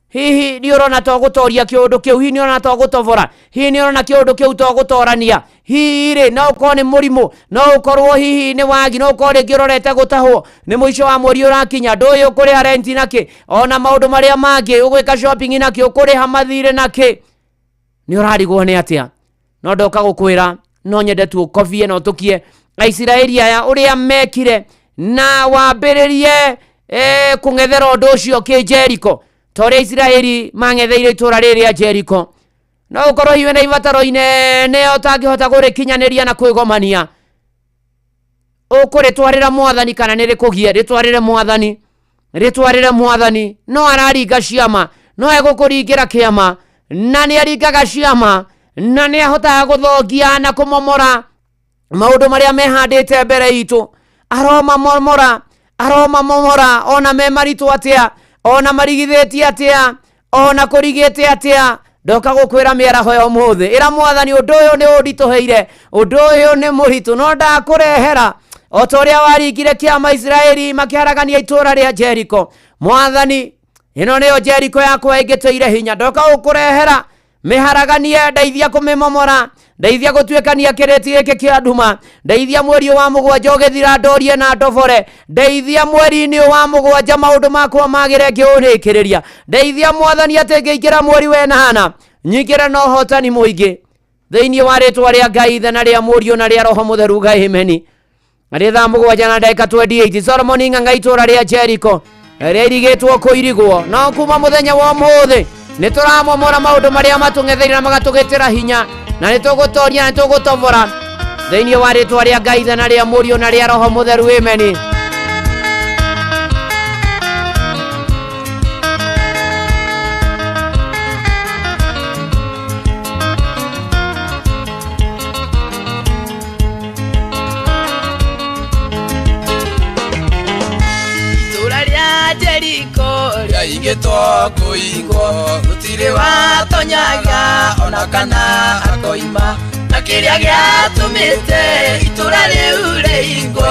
Hihi nĩ ũrona to gũtoria kĩũndũ kĩu? Hihi nĩ ũrona to gũtobora? Hihi nĩ ũrona kĩũndũ kĩu to gũtorania? Hihi rĩ, no ũkorwo nĩ mũrimũ, no ũkorwo hihi nĩ wagi, no ũkorwo rĩngĩ ũrorete gũtahwo, nĩ mũico wa mweri ũrakinya, ndũĩ ũkũrĩha renti nakĩ, ona maũndũ marĩa mangĩ, ũgwĩka shopping nakĩ, ũkũrĩha mathirĩ nakĩ, nĩ ũrarigwo nĩ atĩa? No ndoka gũkwĩra no nyende tu ũkobie na ũtũkie Aisiraeli aya ũrĩa mekire na wambĩrĩrie kũng'ethera ũndũ ũcio kĩ Jericho, ta ũrĩa Isiraeli mang'etheire itũra rĩrĩ rĩa Jericho. No ũkorwo hihi wĩna ibataro inene ũtangĩhota kũrĩkinyanĩria na kwĩgomania, ũkũrĩtwarĩra mwathani kana nĩ rĩkũgie? Rĩtwarĩre mwathani, rĩtwarĩre mwathani. No araringa ciama, no egũkũringĩra kĩama, na nĩ aringaga ciama, na nĩ ahotaga gũthongia na kũmomora maũndũ marĩa mehandĩte mbere itũ. Aromamomora, aromamomora, ona me maritũ atĩa, ona marigithĩtie atĩa, ona kũrigĩte atĩa. Ndoka gũkwĩra mĩaraho ya ũmũthĩ, ĩra mwathani ũndũ ũyũ nĩ ũnditũhĩire, ũndũ ũyũ nĩ mũritũ, no ndakũrehera o ta ũrĩa waringire kĩama Isiraeli makĩharagania itũra rĩa Jericho. Mwathani, ĩno nĩyo Jericho yakwa ĩngĩtũire hinya, ndoka gũkũrehera mĩharaganie, ndeithia kũmĩmomora, ndeithia gũtuĩkania kĩrĩti gĩkĩ kĩa nduma, ndeithia mweri wa mũgwanja ũgĩthira ndorie na ndobore, ndeithia mweri-inĩ wa mũgwanja maũndũ makwa magĩre ngĩũrĩkĩrĩria, ndeithia mwathani atĩ ngĩingĩra mweri wa ĩnana nyingĩre na ũhotani mũingĩ thĩinĩ wa rĩtwa rĩa Ngai Ithe na rĩa Mũriũ na rĩa Roho Mũtheru. Ngai imeni. Arĩ thaa 7 na ndagĩka 28, Solomoni ng'ang'a itũra rĩa Jericho rĩairigĩtwo kũirigwo, no kuma mũthenya wa ũmũthĩ nĩ tũramomora maũndũ marĩa matũng'etheire na magatũgĩtĩra hinya, na nĩ tũgũtoria na nĩ tũgũtobora thĩinĩ wa rĩtwa rĩa Ngai Ithe na rĩa Mũriũ na rĩa Roho Mũtheru. Ameni. Itũra rĩa Jeriko rĩaigĩtwo kũigwo, gũtirĩ watonyaga ona kana akoima, na kĩrĩa gĩatũmĩte itũra rĩu rĩigwo,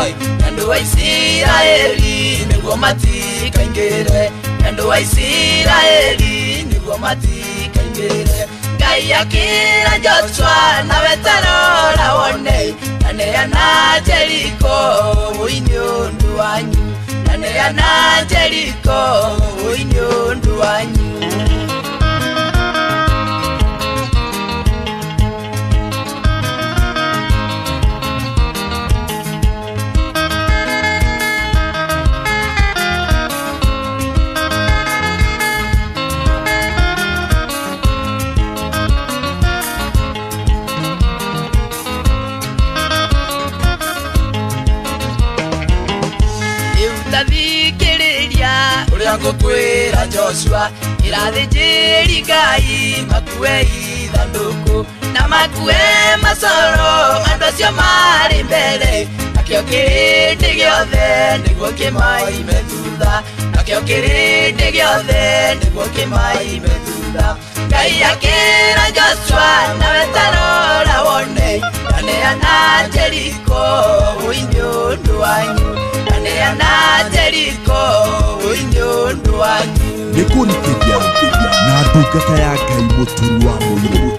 andũ a Isiraeli nĩguo matikaingĩre, andũ a Isiraeli nĩguo matikaingĩre. Ngai akĩra Joshua nawe tarora wone, aneana Jeriko ũinĩ ũndũ wanyu, aneana Jeriko ũinĩ ũndũ wanyu. Ũrĩa ngũkwĩra Joshua, ĩrathĩnjĩri Ngai makue ithandũkũ na makue macoro, andũ acio marĩ mbere, nakĩo kĩrĩndĩ gĩothe nĩguo kĩmaime thutha, nakĩo kĩrĩndĩ gĩothe nĩguo kĩmaime thutha. Ngai akĩra Joshua nawe tarora wone, aneana Jeriko ũinĩ ũndũ wanyu, aneana Jeriko ũinĩ ũndũ wanyu. Nĩ kũrikĩria na ndungata ya Ngai Mũturi wa Mũirũ.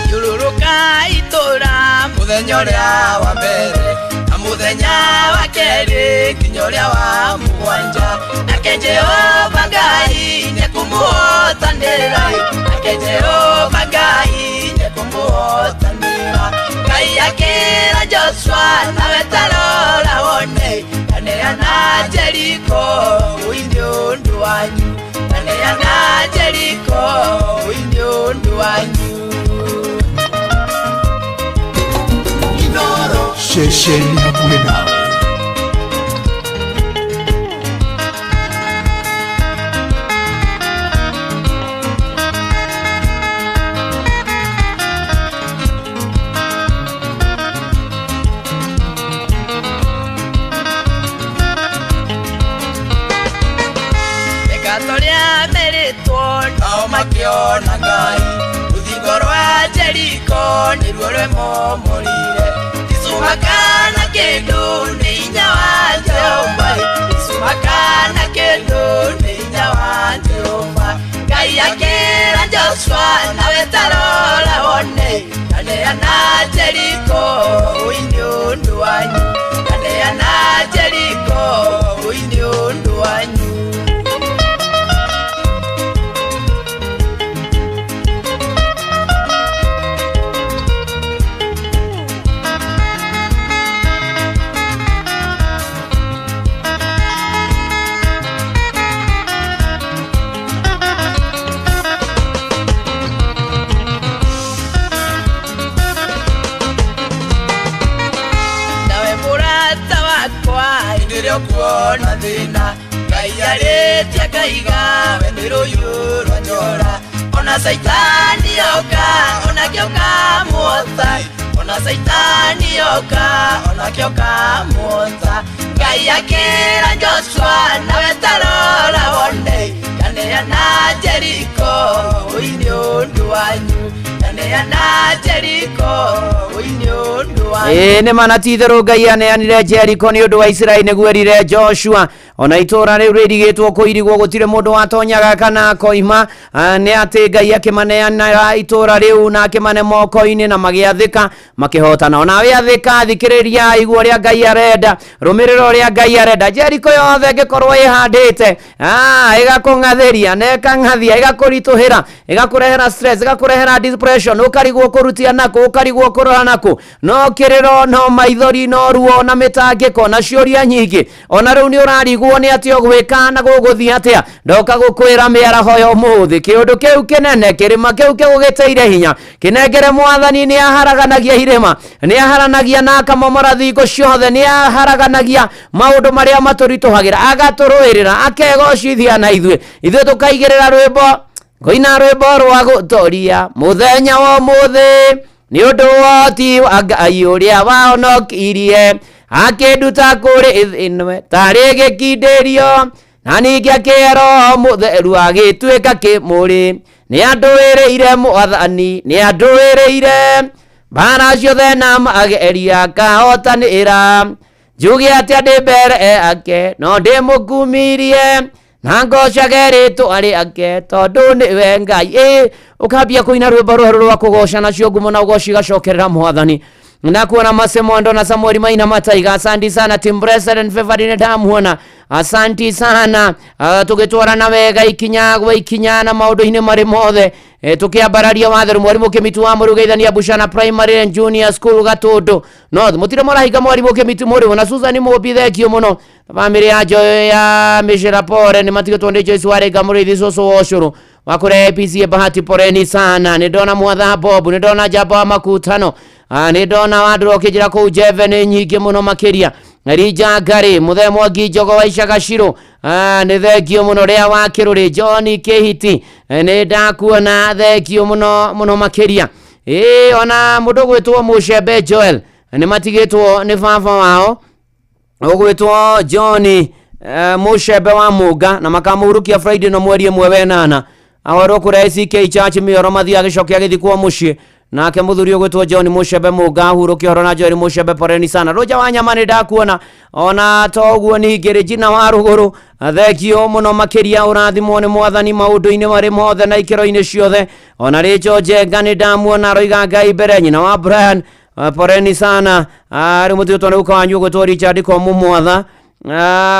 Thiũrũrũka itũra mũthenya ũrĩa wa mbere na mũthenya wa kerĩ nginya ũrĩa wa mũgwanja, nake Jehova Ngai nĩekũmũhotanĩra, nake Jehova Ngai nĩekũmũhotanĩra. njora Ngai akĩra Joshua nawe tarora wone Nganeana Jeriko ũi nĩ ũndũ wanyu Nganeana Jeriko ũi nĩ ũndũ wanyu Inoro ceceni hakuhĩ nawe. Mĩkato rĩa merĩtwo nao makĩona Ngai rũthingo rwa Jeriko nĩruo rwemomorire Icuma kana kĩndũ nĩ hinya wa Jehova Icuma kana kĩndũ nĩ hinya wa Jehova Ngai akĩra Joshua nawe tarora wone Nganeana Jeriko ũi nĩ ũndũ wanyu Nganeana Jeriko ũi nĩ ũndũ wanyu Nawe mũrata wakwa hĩndĩ ĩrĩa ũkuona thĩna Ngai arĩtie akaiga we nĩ rũhiũ rwa njora Ona caitani oka onakĩo kamuota Ona caitani oka onakĩo kamuota Ngai akĩra Joshua nawe tarora wone Nganeana Jeriko ũi nĩ ũndũ wanyu Nganeana Jeriko ũi nĩ ũndũ wanyu Ĩĩ nĩ mana ti itherũ Ngai aneanire Jeriko nĩ ũndũ wa Isiraeli nĩguo erire Joshua ona itũũra rĩu rĩirigĩtwo kũirigwo gũtirĩ mũndũ watonyaga kana akoima. Nĩ atĩ Ngai akĩmaneanĩra itũũra rĩu na akĩmane moko-inĩ na magĩathĩka makĩhotana. Onawe athĩka, thikĩrĩria, igua ũrĩa Ngai arenda, rũmĩrĩra ũrĩa Ngai arenda. Jeriko yothe ĩngĩkorwo ĩhandĩte, ĩgakũng'athĩria na ĩkang'athia, ĩgakũritũhĩra, ĩgakũrehera stress, ĩgakũrehera depression, ũkarigwo kũrutia nakũ, ũkarigwo kũrora nakũ, no kĩrĩro, no maithori, no ruo, na mĩtangĩko, na ciũria nyingĩ. Ona rĩu nĩ ũrarigwo nĩ atĩa ũgwĩka na gũgũthiĩ atĩa. Ndoka gũkwĩra mĩaraho ya ũmũthĩ, kĩũndũ kĩu kĩnene, kĩrĩma kĩu kĩgũgĩteire hinya, kĩnengere mwathani. Nĩ aharaganagia irĩma, nĩ aharanagia na akamomora thingo ciothe, nĩ aharaganagia maũndũ marĩa matũritũhagĩra, agatũrũĩrĩra, akegocithia na ithuĩ. Ithuĩ tũkaigĩrĩra rwĩmbo, ngũina rwĩmbo rwa gũtoria mũthenya wa ũmũthĩ nĩ ũndũ woti wa Ngai ũrĩa wahonokirie, akĩnduta kũrĩ ĩnwe tarĩ gĩkindĩrio, na ningĩ akĩhe Roho Mũtheru agĩtuĩka kĩmũrĩ. Nĩ andũĩrĩire mwathani, nĩ andũĩrĩire mbara ciothe na mageria akahotanĩra. Njuge atĩa ndĩ mbere yake, no ndĩmũkumirie na ngocage rĩtwa rĩake tondũ nĩwe Ngai. Ĩ ũkambia kũina rwĩmbo rwerũ rwa kũgoca, nacio ngumo na ũgoci igacokerera mwathani. Na kuona Masemondo na Samuel Maina Mataiga, asanti sana. Team Blessed and Favored nĩ ndamuona, asanti sana. Tũgĩtwarana wega ikinya gwa ikinya na maũndũ-inĩ marĩ mothe, tũkĩambararia watheru. Mwarimũ Kĩmitu wa Mũrugĩithania Bushana Primary and Junior School Gatũndũ North, mũtirĩ mũrahinga. Mwarimũ Kĩmitu mũrĩmo na Susan Mũmbi, thengio mũno. Bamĩrĩ ya Joy ya Mĩcĩra pore nĩ matigĩtwo nĩ Joyce Warĩnga Mũrĩithi cũcũ wa ũcũrũ wakũre APC Bahati, poreni sana. Nĩ ndona Mwatha Bob, nĩ ndona Njamba wa Makutano, nĩ ndona wandũra ũkĩnjĩra kũu Njeve nĩ nyingĩ mũno makĩria. Rija Ngari Mũthee Mwangi Njogo wa Icagacirũ, nĩ thengio mũno. Rĩa wa Kĩrũrĩ John Kĩhiti, nĩ ndakuona, thengio mũno mũno makĩria. Ĩĩ ona mũndũ gwĩtwo Mũcembe Joel nĩ matigĩtwo nĩ baba wao ũgwĩtwo John Mũcembe wa Mũnga, na makamũhurukia Friday no mweri 1 wenana awerwo kũrĩa ACK Church Mĩoro mathiĩ agĩcoke agĩthikwo mũciĩ. Nake mũthuri ũgwĩtwo John Mũcembe Mũnga ahurũke horo na Joel Mũcembe, poreni sana. Rũja wa nyama nĩ ndakuona. Ona to ũguo ningĩ Regina wa Rũgũrũ, thengio mũno makĩria, ũrathimwo nĩ mwathani maũndũ-inĩ marĩ mothe na ikĩro-inĩ ciothe. Ona Rachel Njenga nĩ ndamuona, aroiga Ngai mbere. Nyina wa Brian, poreni sana. Rĩu mũtigĩtwo nĩ guka wanyu ũgwĩtwo Richard Komu Mwatha.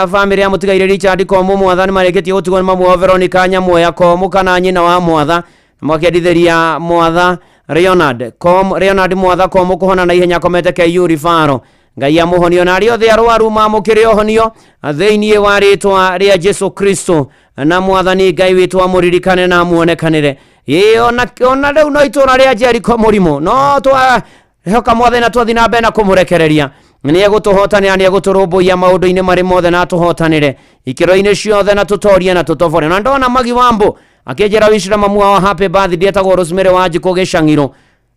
Bamĩrĩ ya mũtigaire Richard Komu Mwatha nĩ marĩkĩtie gũtigwo nĩ mamu wao Veronica Nyamweya Komu kana nyina wa Mwatha, na makĩendithĩria Mwatha. Leonard kom Leonard Mwatha kom kuhona na ihenya komete KU Rifaro Ngai amuhonio na arĩa othe arwaru mamũkĩre ũhonio thĩinĩ wa rĩtwa rĩa Jesu Kristo na mwathani Ngai witũ amũririkane na amuonekanĩre. Ĩĩ ona rĩu no itũra rĩa Jericho mũrimũ no twahoka mwathani na twathiĩ na mbere na kũmũrekereria nĩ egũtũhotanĩra nĩ egũtũrũmbũiya maũndũ-inĩ marĩ mothe na atũhotanĩre ikĩro-inĩ ciothe na tũtorie na tũtobore. Na ndona Magi Wambo akĩnjĩra wicira mamu wao happy birthday etagwo Rosemary Wanjikũ Gĩcang'iro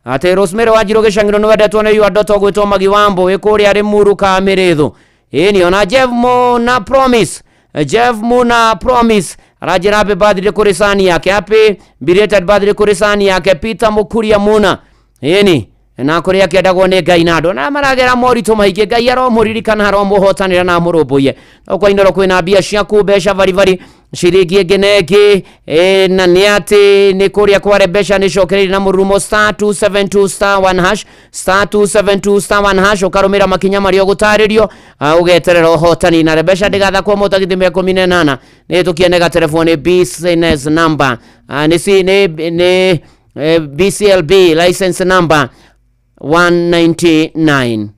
atĩ Rosemary Wanjirũ Gĩcang'iro nĩ wendetwo nĩ your daughter ũgwĩtwo Magi Wambo wĩ kũrĩa Rĩmuru Kamĩrĩthũ. Ĩĩ ona Jeff Muna Promise, Jeff Muna Promise aranjĩra happy birthday kũrĩ sani yake, happy belated birthday kũrĩ sani yake Peter Mũkuria Muna. Ĩni na kũrĩa akĩendagwo nĩ Ngai na andũ na maragera moritũ maingĩ Ngai aromũririkana aromũhotanĩra na amũrũmbũiye. No kwa Inoro kwĩna mbia ciaku mbeca baribari ciringi ĩngĩ na ĩngĩ na nĩ atĩ nĩ kũrĩa kware mbeca nĩ cokereirie na mũrurumo star 272 star 1 hash star 272 star 1 hash ũkarũmĩrĩra makinya marĩa ũgũtarĩrio ũgeterera ũhotani na mbeca ndĩgathakwo mũtagithĩ 18 nĩ tũkienega telefoni business number nĩ BCLB license number 199.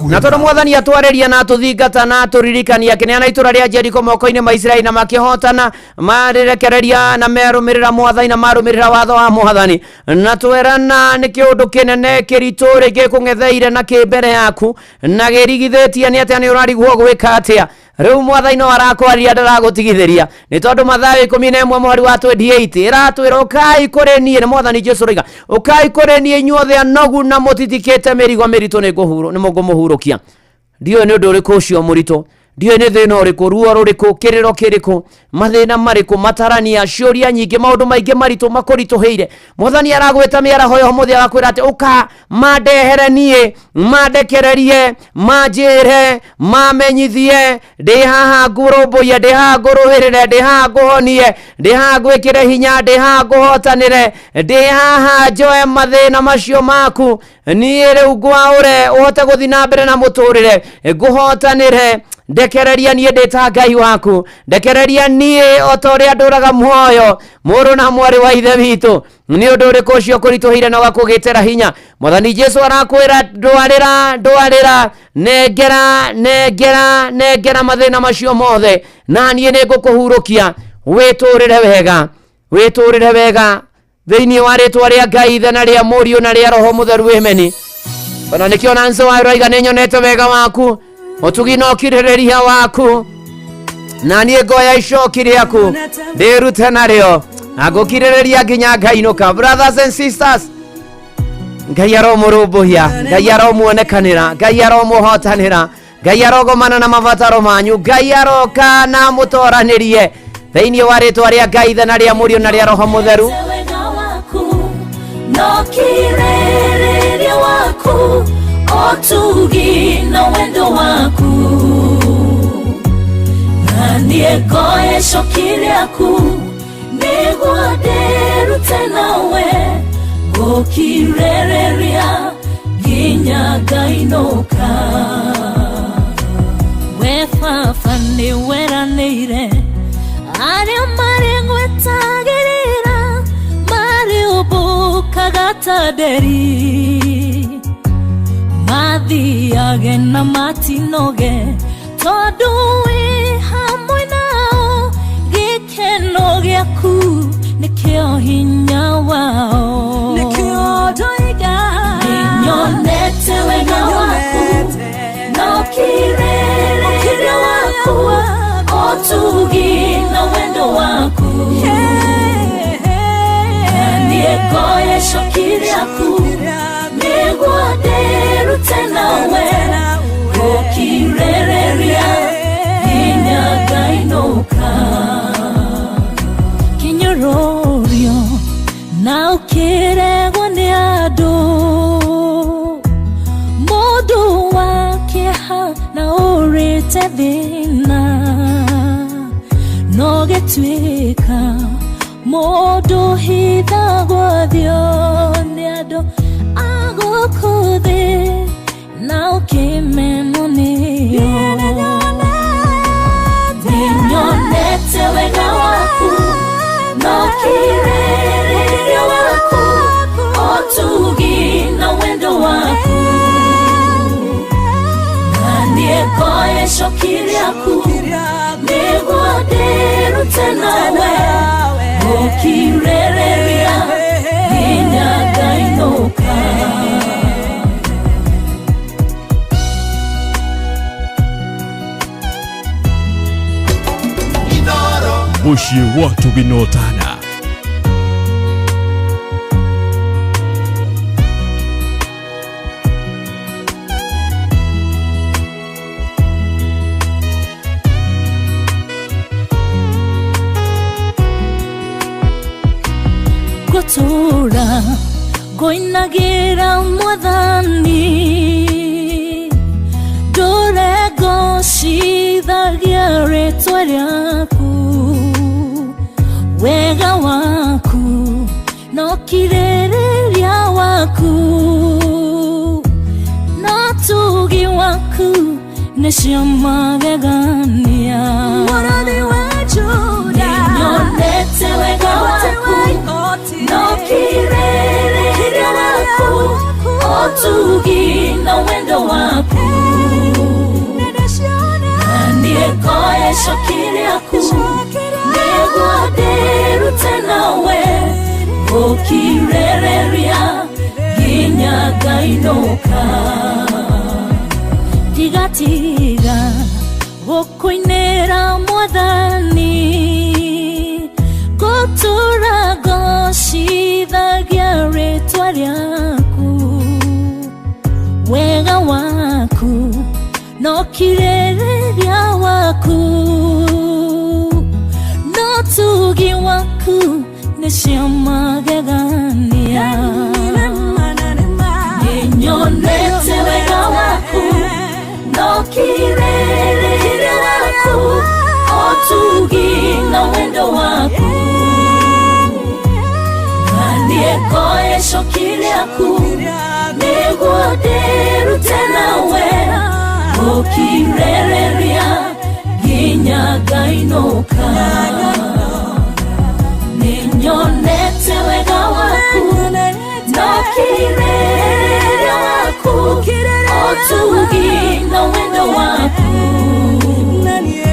Na tondu mwathani atwarĩria na atũthingata na atũririkania akĩneana itũra rĩa Jeriko moko-inĩ ma Isiraeli na makĩhotana marĩrekereria na merũmĩrĩra mwathani na marũmĩrĩra watho wa mwathani na twerana nĩ kĩũndũ kĩnene kĩritũ rĩngĩ kũng'etheire na kĩ mbere yaku na gĩrigithĩtie nĩ atĩa nĩ ũrarigwo gwĩka atĩa. Rĩu mwathani no arakwaria ndaragũtigithĩria nĩ tondũ Mathayo 11 mũhari wa 28 ĩratwĩra ũkai kũrĩ niĩ nĩ mwathani Jesũ roiga ũkai kũrĩ niĩ inyuothe anogu na mũtitikĩte mĩrigo mĩritũ nĩ ngũmũhurũkia. Ndiũĩ nĩ ũndũ ũrĩkũ ũcio mũritũ, ndiũĩ nĩ thĩna ũrĩkũ, ruo rũrĩkũ, kĩrĩro kĩrĩkũ, mathĩna marĩkũ, matarania, ciũria nyingĩ, maũndũ maingĩ maritũ makũritũhĩire. Mwathani aragwĩta mĩaraho ya ũmũthĩ agakwĩra atĩ ũka mandehere niĩ, mandekererie, manjĩre, mamenyithie, ndĩ haha ngũrũmbũiye, ndĩ haha ngũrũĩrĩre, ndĩ haha ngũhonie, ndĩ haha ngwĩkĩre hinya, ndĩ haha ngũhotanĩre, ndĩ haha njoe mathĩna macio maku niĩ rĩu ngwaũre ũhote gũthiĩ na mbere na mũtũrĩre, ngũhotanĩre. Ndekereria niĩ ndĩ ta Ngai waku, ndekereria niĩ o ta ũrĩa ndũraga muoyo mũrũ na mwarĩ wa ithe witũ. Nĩ ũndũ ũrĩkũ ũcio ũkũritũhĩire na ũgakũgĩtĩra hinya? Mwathani Jesũ arakwĩra ndwarĩra, ndwarĩra, nengera, nengera, nengera mathĩna macio mothe na niĩ nĩ ngũkũhurũkia wĩtũrĩre wega, wĩtũrĩre wega thĩinĩ wa rĩtwa rĩa Ngai Ithe na rĩa Mũriũ na rĩa Roho Mũtheru. Ameni. Ona nĩkĩo Nancy wa roiga nĩ nyonete wega waku ũtugi na ũkirĩrĩria waku na niĩ ngoya icoki rĩaku ndĩrute narĩo na ngũkirĩrĩria nginya ngainũka. Brothers and sisters, Ngai aromũrũmbũiya, Ngai aromuonekanĩra, Ngai aromũhotanĩra, Ngai arogomana na mabataro manyu, Ngai aroka na mũtoranĩrie thĩinĩ wa rĩtwa rĩa Ngai Ithe na rĩa Mũriũ na rĩa Roho Mũtheru. Otugi na wendo waku na niĩ ngoya icoki rĩaku nĩguo ndĩrute nawe ngũkirĩrĩria nginya ngainũka. We baba nĩ weranĩire arĩa marĩ ngwetagĩrĩra marĩũmbũkaga ta nderi mathiage na matinoge tondu wĩ hamwe nao gĩkeno gĩaku nĩkĩo hinya wao nĩkĩo ndoiga nĩnyonete wega waku na ũkirĩrĩria waku ũtugi na wendo waku na niĩ ngoya icoki rĩaku nĩguo ndĩrute nawe ngũkirĩrĩria nginya ngainũka. Kĩnyũrũrio na ũkĩregwo nĩ andũ mũndũ wa kĩeha na ũrĩte thĩna no gĩtuĩka mũndũ hithagwo thio nĩ andũ agũkũ thĩ na ũkĩmenwo nĩo. Nĩnyonete wega waku na ũkirĩrĩria Ũtugi na wendo waku na niĩ ngoya icoki rĩaku nĩguo ndĩrute nawe gũkirĩrĩria nginya ngainũka. Mũciĩ wa ũtugi na ũtana. Ngũtũũra ngũinagĩra mwathani ndũre ngocithagia rĩtwa rĩaku wega waku no kirĩrĩria waku no tugi waku nĩcio magegania. Mũrũthi wa Juda, Nĩnyonete wega waku no kirĩrĩria waku ũtugi na wendo waku na niĩ ngoya icoki rĩaku nĩguo ndĩrute nawe gũkirĩrĩria nginya ngainũka. Ndigatiga gũkũinĩra mwathani ngũtũũra ngocithagia rĩtwa rĩaku wega waku no kirĩrĩria waku no tugi waku nĩcio magegania. Nĩnyonete wega waku no kirĩrĩria waku ũtugi na wendo waku na niĩ ngoya icoki rĩaku nĩguo ndĩrute nawe gũkirĩrĩria nginya ngainũka. Nĩnyonete wega waku no kirĩrĩria waku ũtugi na wendo waku na niĩ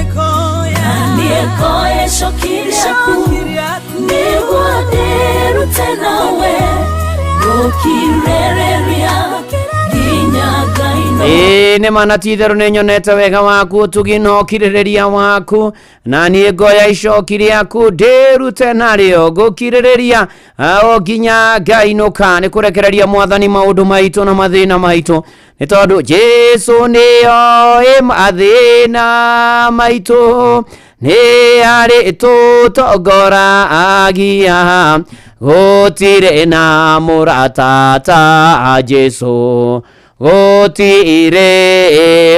ngoya icoki rĩaku nĩguo ndĩrute nawe gũkirĩrĩria nginya ngainũka. Ĩĩ nĩ ma na ti itherũ nĩ nyonete wega waku ũtugi na ũkirĩrĩria waku na niĩ ngoya icoki rĩaku ndĩrute narĩo ngũkirĩrĩria o nginya ngainũka. Nĩ kũrekereria mwathani maũndũ maitũ na mathĩna maitũ nĩ tondũ Jesũ nĩoĩ mathĩna maitũ nĩ arĩ tũtongoragia gũtirĩ na mũrata ta Jesũ gũtirĩ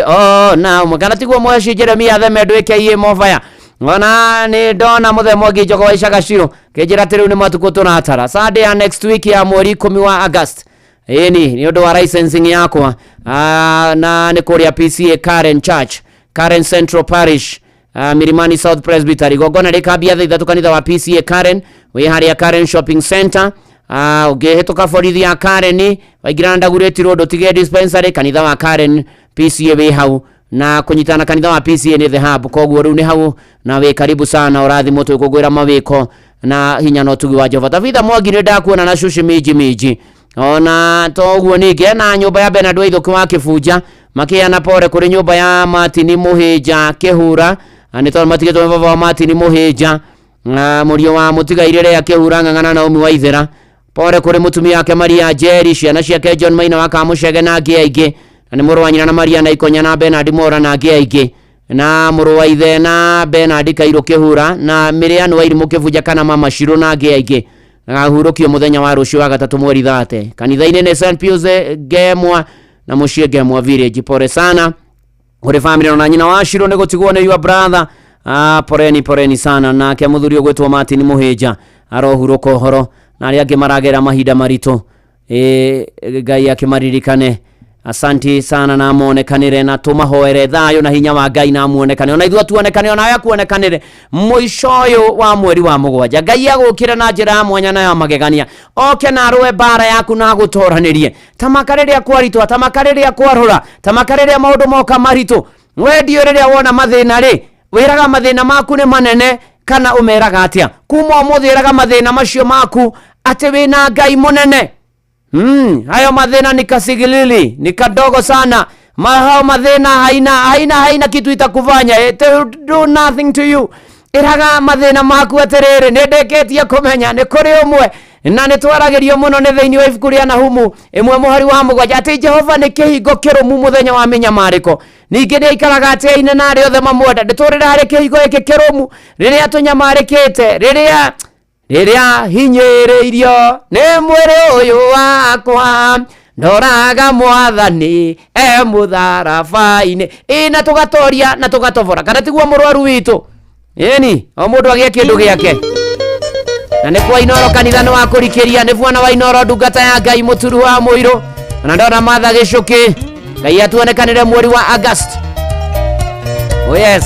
ona ũmwe. Kana tiguo mweci Jeremia Theme ndwĩke iĩ movaya ona nĩ ndona mũthenya ũngĩ Njogo wa Icaga Ciro kĩnjĩra atĩ rĩu nĩ matukũ tũratara Sunday ya next week ya mweri 10 wa August ĩni nĩ ũndũ wa licensing yakwa na nĩ kũrĩa PCA Karen Church, Karen Central Parish, Milimani South Presbytery. Igongona rĩkambia thaa 3 kanitha wa PCA Karen wĩ harĩa Karen Shopping Center. Ũngĩhĩtũka borithi ya Karen waingĩra Ndagurĩti Road ũtige dispensary kanitha wa Karen PCA wĩ hau na kũnyitana kanitha wa PCA nĩ the hub, koguo rĩu nĩ hau na wĩ karibu sana ũrathimwo twĩkũngũĩra mawĩko na hinya na ũtugi wa Jehova. Tabitha Mwangi nĩ ndakuona na cuci minji minji ona toguo ningĩ na nyũmba ya Bernard Waithũkĩ wa Kĩbunja makĩheana pore kũrĩ nyũmba ya Martin Mũhĩnja Kĩhura nĩ tondũ matigĩtwo nĩ baba wa Martin Mũhĩnja mũriũ wa mũtigairĩ Lea Kĩhura Ng'ang'ana Naomi Waithera. Pore kũrĩ mũtumia wake Maria Njeri, ciana ciake John Maina wa Kamũcege na angĩ aingĩ, na nĩ mũrũ wa nyina na Maria na Ikonya na Bernard Mora na angĩ aingĩ, na mũrũ wa ithe na Bernard Kairũ Kĩhura na Mĩrĩanu Wairimũ Kĩbunja kana Mama Shirũ na angĩ aingĩ. Agahurũkio mũthenya wa rũciũ wa gatatũ mweri 30 kanitha-inĩ nĩ St Pius Ngemwa na mũciĩ Ngemwa Village. Pore sana kũrĩ family na nyina wa Shirũ nĩ gũtigwo nĩ your brother. Poreni poreni sana. Nake mũthuri ũgwĩtwo Martin Mũhĩnja arohurũka ũhoro na arĩa angĩ maragera mahinda maritũ Ngai akĩmaririkane. Asanti sana na muonekanire na tumahoere thayo na hinya wa Ngai na muonekane ona ithuĩ tuonekane ona we kuonekanire mũico ũyũ wa mweri wa mũgwanja. Ngai agũkĩre na njĩra ya mwanya na ya magegania, oke na arũe mbara yaku na agũtoranĩrie. Tamaka rĩrĩa kwaritũha, tamaka rĩrĩa kwarũra, tamaka rĩrĩa maũndũ moka maritũ. Wendio rĩrĩa wona mathĩna rĩ, wĩraga mathĩna maku nĩ manene kana ũmeraga atĩa? Kuma ũmũthĩ ĩraga mathĩna macio maku atĩ wĩna Ngai mũnene. Hayo mathĩna ni kasigilili, ni kadogo sana. Hayo mathĩna haina haina haina kitu itakufanya. It will do nothing to you. Ĩraga mathĩna maku atĩrĩrĩ, nĩ ndĩkĩtie kũmenya nĩ kũrĩ ũmwe na nĩ twaragĩrio mũno nĩ thĩinĩ wa ibuku rĩa Nahumu ĩmwe mũhari wa 7 atĩ Jehova nĩ kĩhingo kĩrũmu mũthenya wa mĩnyamarĩko, ningĩ nĩ aikaraga atĩaine na arĩa othe mamwenda. Ndĩtũrĩre harĩ kĩhingo gĩkĩ kĩrũmu rĩrĩa tũnyamarĩkĩte, rĩrĩa hinyĩrĩirio nĩ mwĩrĩ ũyũ wakwa, ndoraga mwathani e mũtharaba-inĩ. Ĩ na tũgatoria na tũgatobora, kana tiguo mũrwaru witũ? Ĩni o mũndũ agĩe kĩndũ gĩake. Na nĩ kwa Inoro kanitha nĩ wa kũrikĩria, nĩ bwana wa Inoro ndungata ya Ngai mũturu wa mũirũ. Na ndona Martha Gĩcũkĩ, Ngai atuonekanĩre mweri wa August. Oh yes.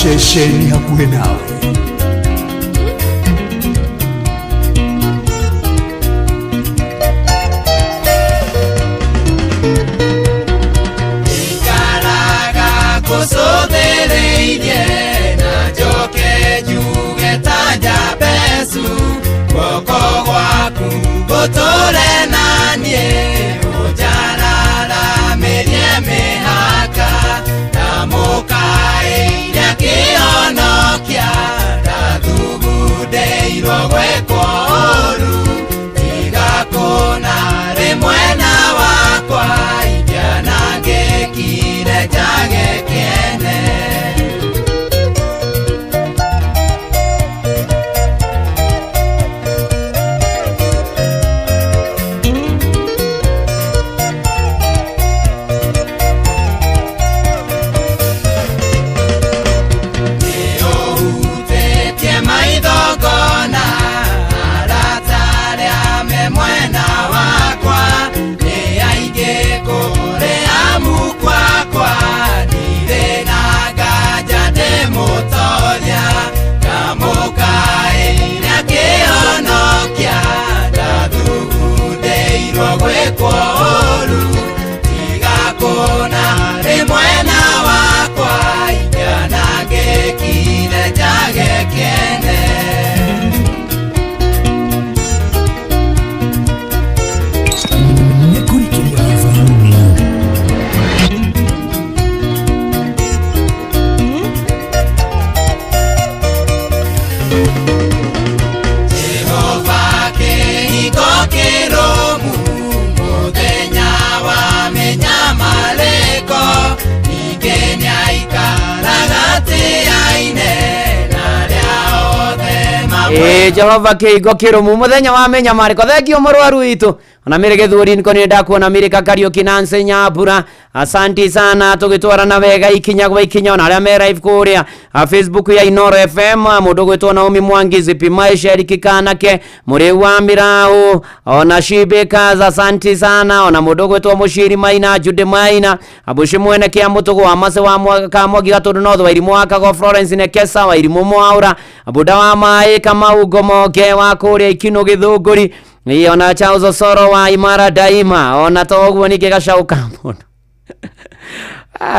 Ceceni hakuhĩ nawe. Ikaraga kũcũthĩrĩirie na njoke njuge ta Jabezu, guoko gwaku gũtũre na niĩ, ũnjararamĩrie mĩhaka, ndamũkaĩire kĩhonokia, ndathugundĩirwo gwĩkwo ũũru, tiga kũna rĩ mwena wakwa, ingĩanangĩkire njage kĩene. Ĩĩ Jehova kĩhingo kĩrũmu mũthenya wa mĩnyamarĩko. Thengio mũrwaru witũ ona mĩrĩ gĩthũri niko nĩ ndakuona mĩrĩ Kariũki Nancy Nyambura, asanti sana, tũgĩtwarana wega ikinya gwa ikinya, ona arĩa me live kũrĩa Facebook ya Inoro FM, mũndũ gwĩtwo Naomi Mwangi, Zipi Maisha, Eric Kanake, mũrĩu wa Mĩraũ, ona Shibekaz, asanti sana, ona mũndũ gwĩtwo Mũciri Maina, Jude Maina, Abushi mwene kĩa mũtũgũ wa Mase wa Kamwangi Gatũndũ North, Wairimũ wa Kago, Florence Nekesa, Wairimũ Mwaũra, Buda wa Maĩ, Kamau Ngomonge wa kũrĩa Ikinũ Gĩthũngũri, Ĩĩ, ona Charles Osoro wa Imara Daima, ona to ũguo ningĩ gacau ka mũndũ.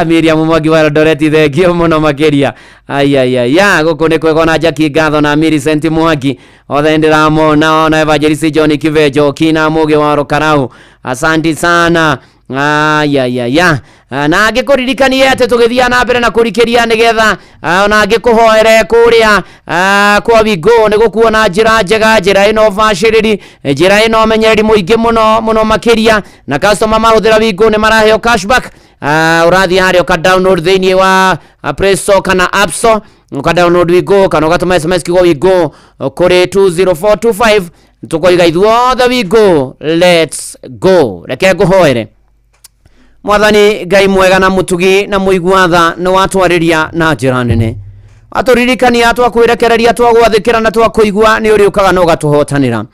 Miriam Mwangi wa Eldoret, thengio mũno makĩria. Aiaiaya, gũkũ nĩ kwega, ona Jackie Ngatho na Millicent Mwangi othe ndĩramona, ona Evangelist John Kivenjo kina Mũgĩ wa Rũkarau, asanti sana. Ayayaya, na ngĩkũririkanie atĩ tũgĩthiaga na mbere na kũrikĩria nĩgetha ona ngĩkũhoere kũrĩa kwa Wingo nĩ gũkuona njĩra njega, njĩra ĩno bacĩrĩri, njĩra ĩno ũmenyereri mũingĩ mũno mũno makĩria, na customer mahũthĩra Wingo nĩ maraheo cashback. Ũrathiĩ harĩa ũka download thĩinĩ wa Play Store kana App Store, ũka download Wingo kana ũgatũma SMS kiugo Wingo kũrĩ 20425, tũkoiga ithuothe Wingo, let's go. Reke ngũhoere. Mwathani Ngai mwega na mũtugi na mũigua tha, nĩ watwarĩria na njĩra nene, watũririkania twakwirekereria, twagwathĩkĩra na twakũigua, nĩ ũrĩũkaga na ũgatũhotanĩra.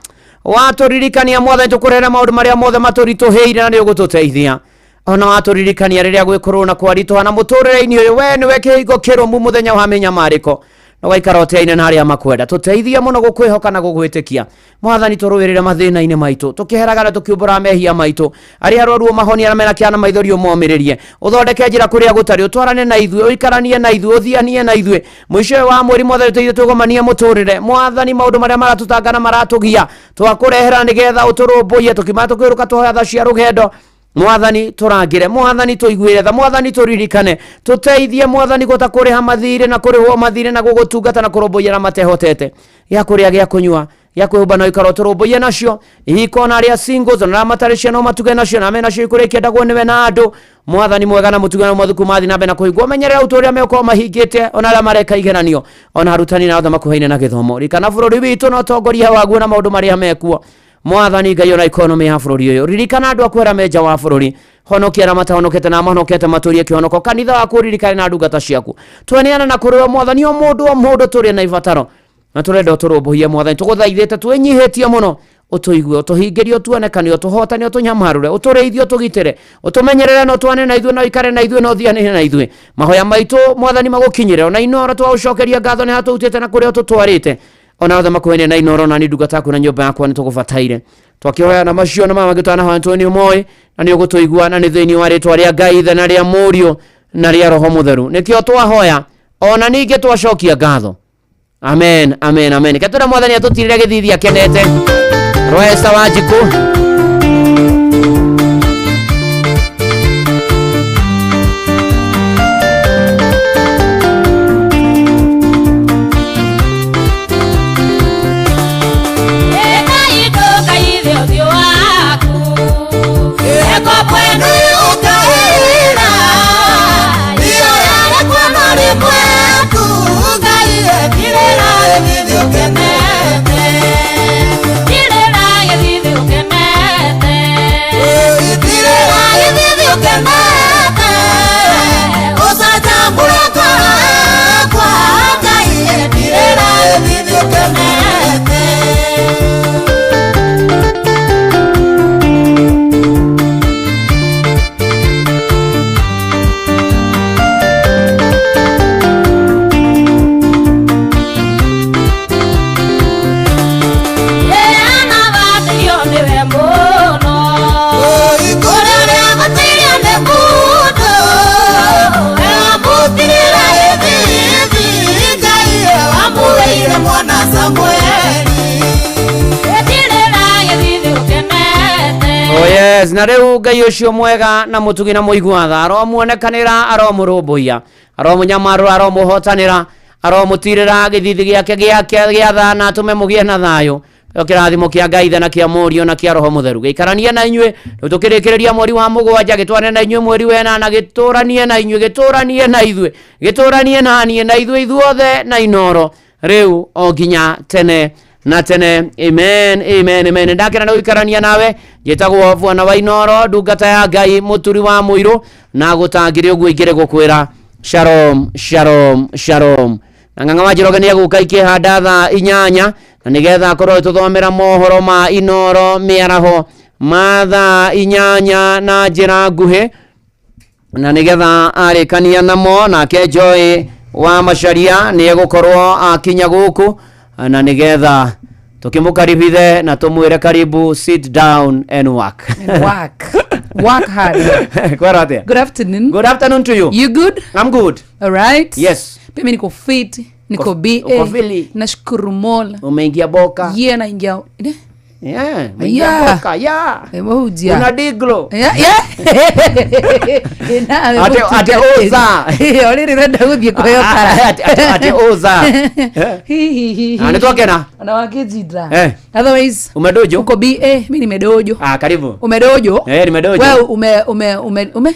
Watũririkania Mwathani tũkũrehera maũndũ marĩa mothe matũritũhĩire na nĩ ũgũtũteithia. Ona watũririkania rĩrĩa gwĩkũrwo na kwaritũha na mũtũrĩre-inĩ ũyũ, we nĩwe kĩhingo kĩrũmu mũthenya wa mĩnyamarĩko, na waikara ũteaine na arĩa makwenda. Tũteithie mũno gũkwĩhoka na gũgwĩtĩkia Mwathani, tũrũĩrĩre mathĩna-inĩ maitũ, tũkĩheraga na tũkiumbũra mehia maitũ, arĩa arwaru ũmahonie, arĩa mena kĩana na maithori ũmomĩrĩrie, ũthondeke njĩra kũrĩa gũtarĩ, ũtwarane na ithuĩ, ũikaranie na ithuĩ, ũthianie na ithuĩ mũico ũyũ wa mweri. Mwathani ũteithie twĩgomanie mũtũrĩre. Mwathani, maũndũ marĩa maratũtanga na maratũgia twakũrehera nĩgetha ũtũrũmbũiye, tũkiuma tũkĩũrũka tũhoya tha cia rũgendo. Mwathani tũrangĩre, Mwathani tũiguĩre tha, Mwathani tũririkane, tũteithie Mwathani kũhota kũrĩha mathirĩ na kũrĩhwo mathirĩ na gũgũtungata na kũrũmbũiya na matehotete, gĩa kũrĩa, gĩa kũnyua, gĩa kwĩhumba na ũikaro tũrũmbũiye nacio ihiko, na arĩa singles na arĩa matarĩ ciana ũmatuge nacio, na mena cio ikũrĩa ikĩendagwo nĩwe na andũ. Mwathani mwega na mũtuge na mathuku mathi na mbere na kũhingwo, menyerera ũtũũro ũrĩa megũkorwo mahingĩte, ona arĩa mareka igeranio, ona arutani na othe makuhaine na gĩthomo. Ririkana bũrũri witũ na ũtongoria waguo na maũndũ marĩa mekuo, Mwathani Ngai, ona economy ya bũrũri ũyũ. Ririkana andũ aku arĩa me nja wa bũrũri, honokia arĩa matahonokete na mahonokete matũrie kĩhonoko. Kanitha waku ũririkane na ndungata ciaku, tweneana na kũrĩ we Mwathani, o mũndũ o mũndũ tũrĩ na ibataro na tũrenda ũtũrũmbũiye. Mwathani, tũgũthaithĩte twĩnyihĩtie mũno, ũtũigue, ũtũhingĩrie, ũtuonekane, ũtũhotane, ũtũnyamarũre, ũtũrĩithie, ũtũgitĩre, ũtũmenyerere, na ũtwane na ithuĩ, na ũikare na ithuĩ, na ũthianĩre na ithuĩ. Mahoya maitũ Mwathani magũkinyĩre. Ona Inoro twagũcokeria ngatho nĩ hatũrutĩte na kũrĩa ũtũtwarĩte, ona othe makuhene na Inoro, na nĩ ndungata yaku na nyũmba yakwa nĩ tũgũbataire twakĩhoya na macio na mama gĩtanahoya tũ nĩ ũmoĩ na nĩ ũgũtũigua, na nĩ thĩinĩ wa rĩtwa rĩa Ngai Ithe na rĩa Mũriũ na rĩa Roho Mũtheru nĩkĩo twahoya ona ningĩ twacokia ngatho. Amen, amen, amen. Ketũra Mwathani atũtirĩre gĩthithi akenete Roesa Wanjikũ. Oh yes, na rĩu Ngai ũcio mwega na mũtugi na mũigua tha aromuonekanĩra, aromũrũmbũiya, aromũnyamarũra, aromũhotanĩra, aromũtirĩra gĩthithi gĩake gĩake gĩa tha, na atũme mũgĩe na thayũ. Kĩo kĩrathimo kĩa Ngai Ithe na kĩa Mũriũ na kĩa Roho Mũtheru gĩikaranie na inyuĩ. Rĩu tũkĩrĩkĩrĩria mweri wa mũgwanja, gĩtwarane na inyuĩ mweri wa ĩnana, gĩtũranie na inyuĩ, gĩtũranie na ithuĩ, gĩtũranie na niĩ na ithuĩ ithuothe na Inoro. Rĩu o nginya tene na tene. Amen, amen, amen. Ndakena nĩ gũikarania nawe. Njĩtagwo Bwana wa Inoro, ndungata ya Ngai, mũturi wa mũirũ, na gũtangĩrĩ ũguo ingĩrĩ gũkwĩra shalom, shalom, shalom. Na Ng'ang'a wa Njoroge nĩ egũka ikĩhanda thaa 8, na nĩgetha akorwo agĩtũthomera mohoro ma Inoro mĩaraho ma thaa 8 na njĩra nguhĩ, na nĩgetha arĩkania namo. Nake Joy wa Macharia nĩ egũkorwo akinya gũkũ, na nĩgetha tukĩmũkaribithe na tũmwĩre karibu, sit down and work. And work. Work hard. Kwera atĩa? Good afternoon. Good afternoon to you. You good? I'm good. All right. Yes. Pia mimi niko fit, niko Uko BA. fili. Nashukuru Mola. Umeingia boka. Yeah, naingia. Eh? Yeah, umeingia Yeah. boka. Yeah. Emoja. Una diglo. Yeah, yeah. Ina Ate oza. Oliri renda guthie kuheo kara. Ate oza. Ah, nitwakena. Ona wakijida. Eh. Otherwise Umedojo? Uko BA, mimi nimedojo. Ah, karibu. Umedojo? Eh, nimedojo. Wewe ume ume ume ume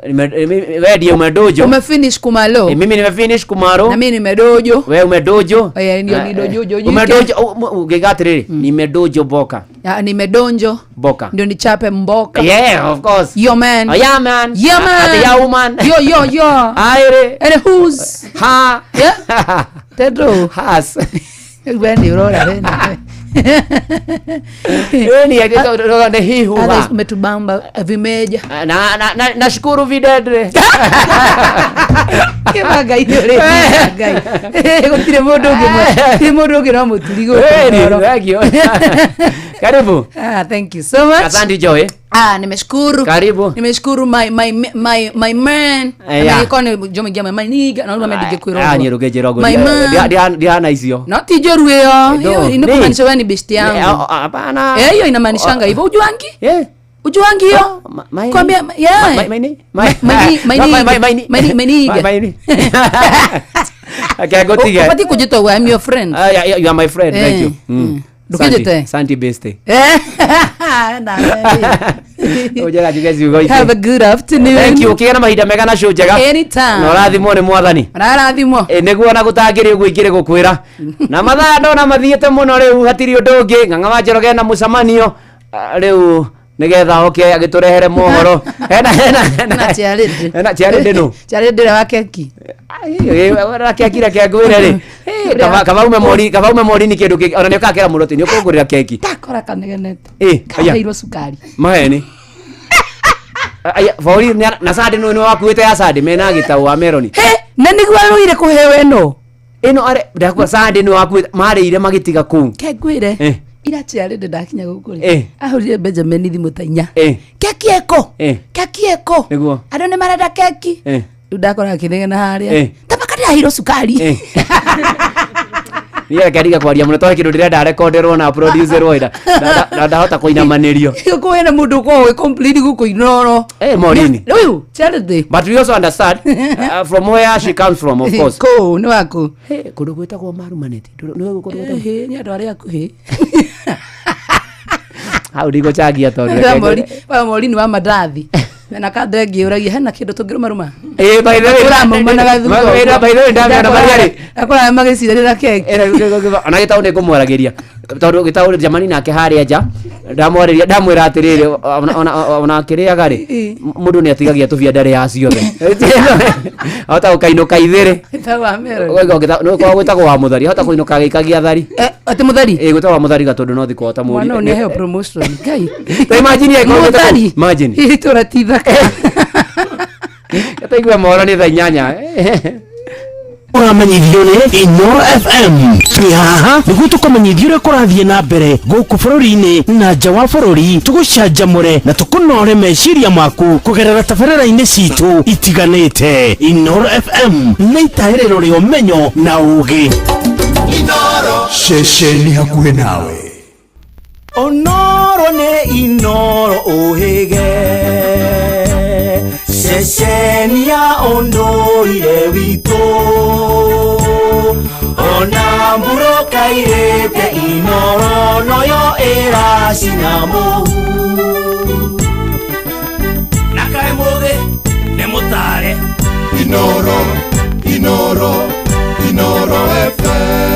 Wewe ndiye umedojo. Umefinish kumalo. Eh, mimi nimefinish kumaro. Na mimi nimedojo. Wewe umedojo. Eh, ndio nidojojo. Umedojo ugiga atiriri, nimedojo boka. Ya, nimedonjo. Boka. Ndio nichape mboka. Yeah, of course. Yo man. Oh, yeah man. Yeah man. Ate ya woman. Yo yo yo. Aire. And who's? Ha. Yeah. Tedro. Has. Wewe ndio urora wewe. Ni ndio hii huwa. Umetubamba vimeja. Na na nashukuru videdre. Kema ngai ure ngai. Gutire mundu ungi. Gutire mundu ungi no muturi guku. Thank you. Karibu. Ah, thank you so much. Asante Joy. Ah, nimeshukuru. Karibu. Nimeshukuru my my my my man. Yeah. Ni jo mengia my nigga na uruma mendike kwirwo. Ah, ni ruge jirogo. My man. Dia na icio. No ti njoru iyo. Hiyo inamaanisha wewe ni best yangu. Hapana. Eh, hiyo inamanishanga hivyo ujuangi? Eh. Ujuangi hiyo? Kwambia yeah. My my my my my nigga. My nigga. Okay, go tige. Upati kujitoa, I'm your friend. Ah, yeah, you are my friend. Thank you. Ndukijite. Santi beste. Eh. Na. Ujega juge ciugo ici. Have a good afternoon. Thank you. Ukigia na mahinda mega na show njega. Anytime. Na ũrathimwo nĩ mwathani. Ũrarathimwo. Ĩ nĩguo na gũtangĩrĩ ũguo ingĩrĩ gũkwĩra. Na mathaa ndona mathiĩte mũno rĩu hatirĩ ũndũ ũngĩ. Ng'ang'a wa Njoroge na mũcemanio rĩu nigetha oke agĩtũrehere mohoro. Hena hena hena Charity. Hena Charity no. Charity wa keki. Ra keki reke ngwĩre rĩ. Kaba ume mori ni kĩndũ kĩngĩ ona nĩũkakĩra mũno atĩ nĩũkũngũrĩra keki. Takora kanegenete. Ĩ, aya. Kaheirwo cukari. Maheni. Aya, bori na sadi no nĩ wakuĩte ya sadi mena gĩtau wa meroni. He, na nĩguo arũire kũheo ĩno. Ĩno are ndakua sadi nĩ wakuĩte marĩire magĩtiga kũu. Ke ngwĩre. Ira Charity ndakinya gũkũ rĩ. Ahũrire Benjamin thimũ ta 4. Keki eko. Keki eko. Nĩguo. Andũ nĩ marenda keki. Rĩu ndakora akĩnegena harĩa. Tabaka ndĩraheirwo cukari. Niĩ reke ndige kwaria mũno tondũ kĩndũ ndĩrenda rekonderwo na producerwo ira. Na ndahota kũinamanĩrio. Kwĩna mũndũ ũkoragwo wĩ complete gũkũ Inoro. Eh, Maureen. Rĩu Charity. But we also understand from where she comes from, of course. Kũu nĩ waku. Kũndũ gwĩtagwo Marumaneti. Nĩ kũndũ gwĩtagwo. Nĩ andũ arĩa akuhĩ. Hau ndigũchangia tondũ. Wa Maureen wa mandathi. Na kando ĩngĩ ũragia hena kĩndũ tũngĩrũmarũma. Eh, by the way. Ũramũmanaga thutha. By the way, ndamĩona marĩa rĩ. Akora magĩciranĩra keki. Ona gĩtaũ nĩ ngũmwaragĩria. Tondũ gĩtaũ jamani nake harĩa nja ndamwarĩria ndamwĩra atĩrĩrĩ ona akĩrĩaga rĩ mũndũ nĩ atigagia tũbia ndarĩaga ciothe. Ahota gũkainũka ithĩrĩ. Gwĩtagwo wa mũthari ahota kũinũka agĩikagia thari. Atĩ mũthari? Ĩ gwĩtagwo wa mũthari gatũndũ no thikũ ota mũri. Mwana ũyũ nĩaheo promotion. Ngai. Ta imagine angĩkorwo gwĩtagwo Mũthari. Imagine. Itũra ti ithaka. Gataigua mohoro nĩ thaa 8. Ũramenyithio nĩ Inoro FM. Twĩ haha nĩguo tũkũmenyithie ũrĩa kũrathiĩ na mbere gũkũ bũrũri-inĩ na nja wa bũrũri, tũgũcanjamũre na tũkũnore meciria maku kũgerera tabarĩra-inĩ citũ itiganĩte. Inoro FM nĩ itaĩrĩro rĩa ũmenyo na ũũgĩ. Ceceni hakuhĩ nawe. Onoro nĩ Inoro ũhĩge, ceceni ya ũndũire witũ. Ona mbura kairĩte Inoro noyo ĩracina mũhu. Na kaĩ mũthĩ nĩ mũtare. Inoro, Inoro, Inoro FM.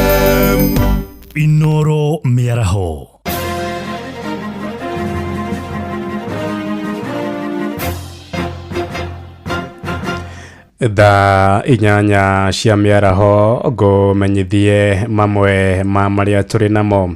Thaa 8 cia mĩaraho ngũmenyithie mamwe ma marĩa tũrĩ namo.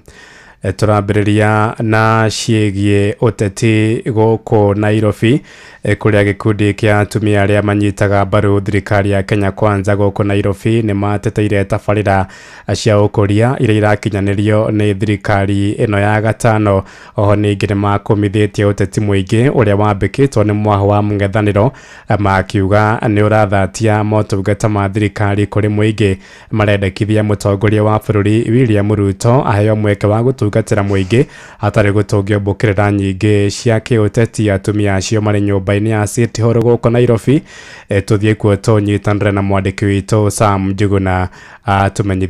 Tũrambĩrĩria na ciĩgiĩ ũteti gũkũ Nairobi, kũrĩa gĩkundi kĩa atumia arĩa manyitaga mbaru thirikari ya Kenya Kwanza gũkũ Nairobi nĩ mateteire tabarĩra cia ũkũria iria irakinyanĩrio nĩ thirikari ĩno ya gatano. Oho ningĩ nĩ makũmithĩtie ũteti mũingĩ ũrĩa wambĩkĩtwo nĩ mwaho wa mũng'ethanĩro, makiuga nĩ ũrathatia motungata ma thirikari kũrĩ mũingĩ. Marendekithia mũtongoria wa bũrũri William Ruto aheo mweke wa gũtungatĩra mũingĩ hatarĩ gũtũngio mbũkĩrĩra nyingĩ cia kĩũteti. Atumia acio marĩ nyũmba-inĩ ya City Hall gũkũ Nairobi. Tũthiĩ kuo tũnyitanĩre na mwandĩki witũ Sam Njuguna atumenyithie.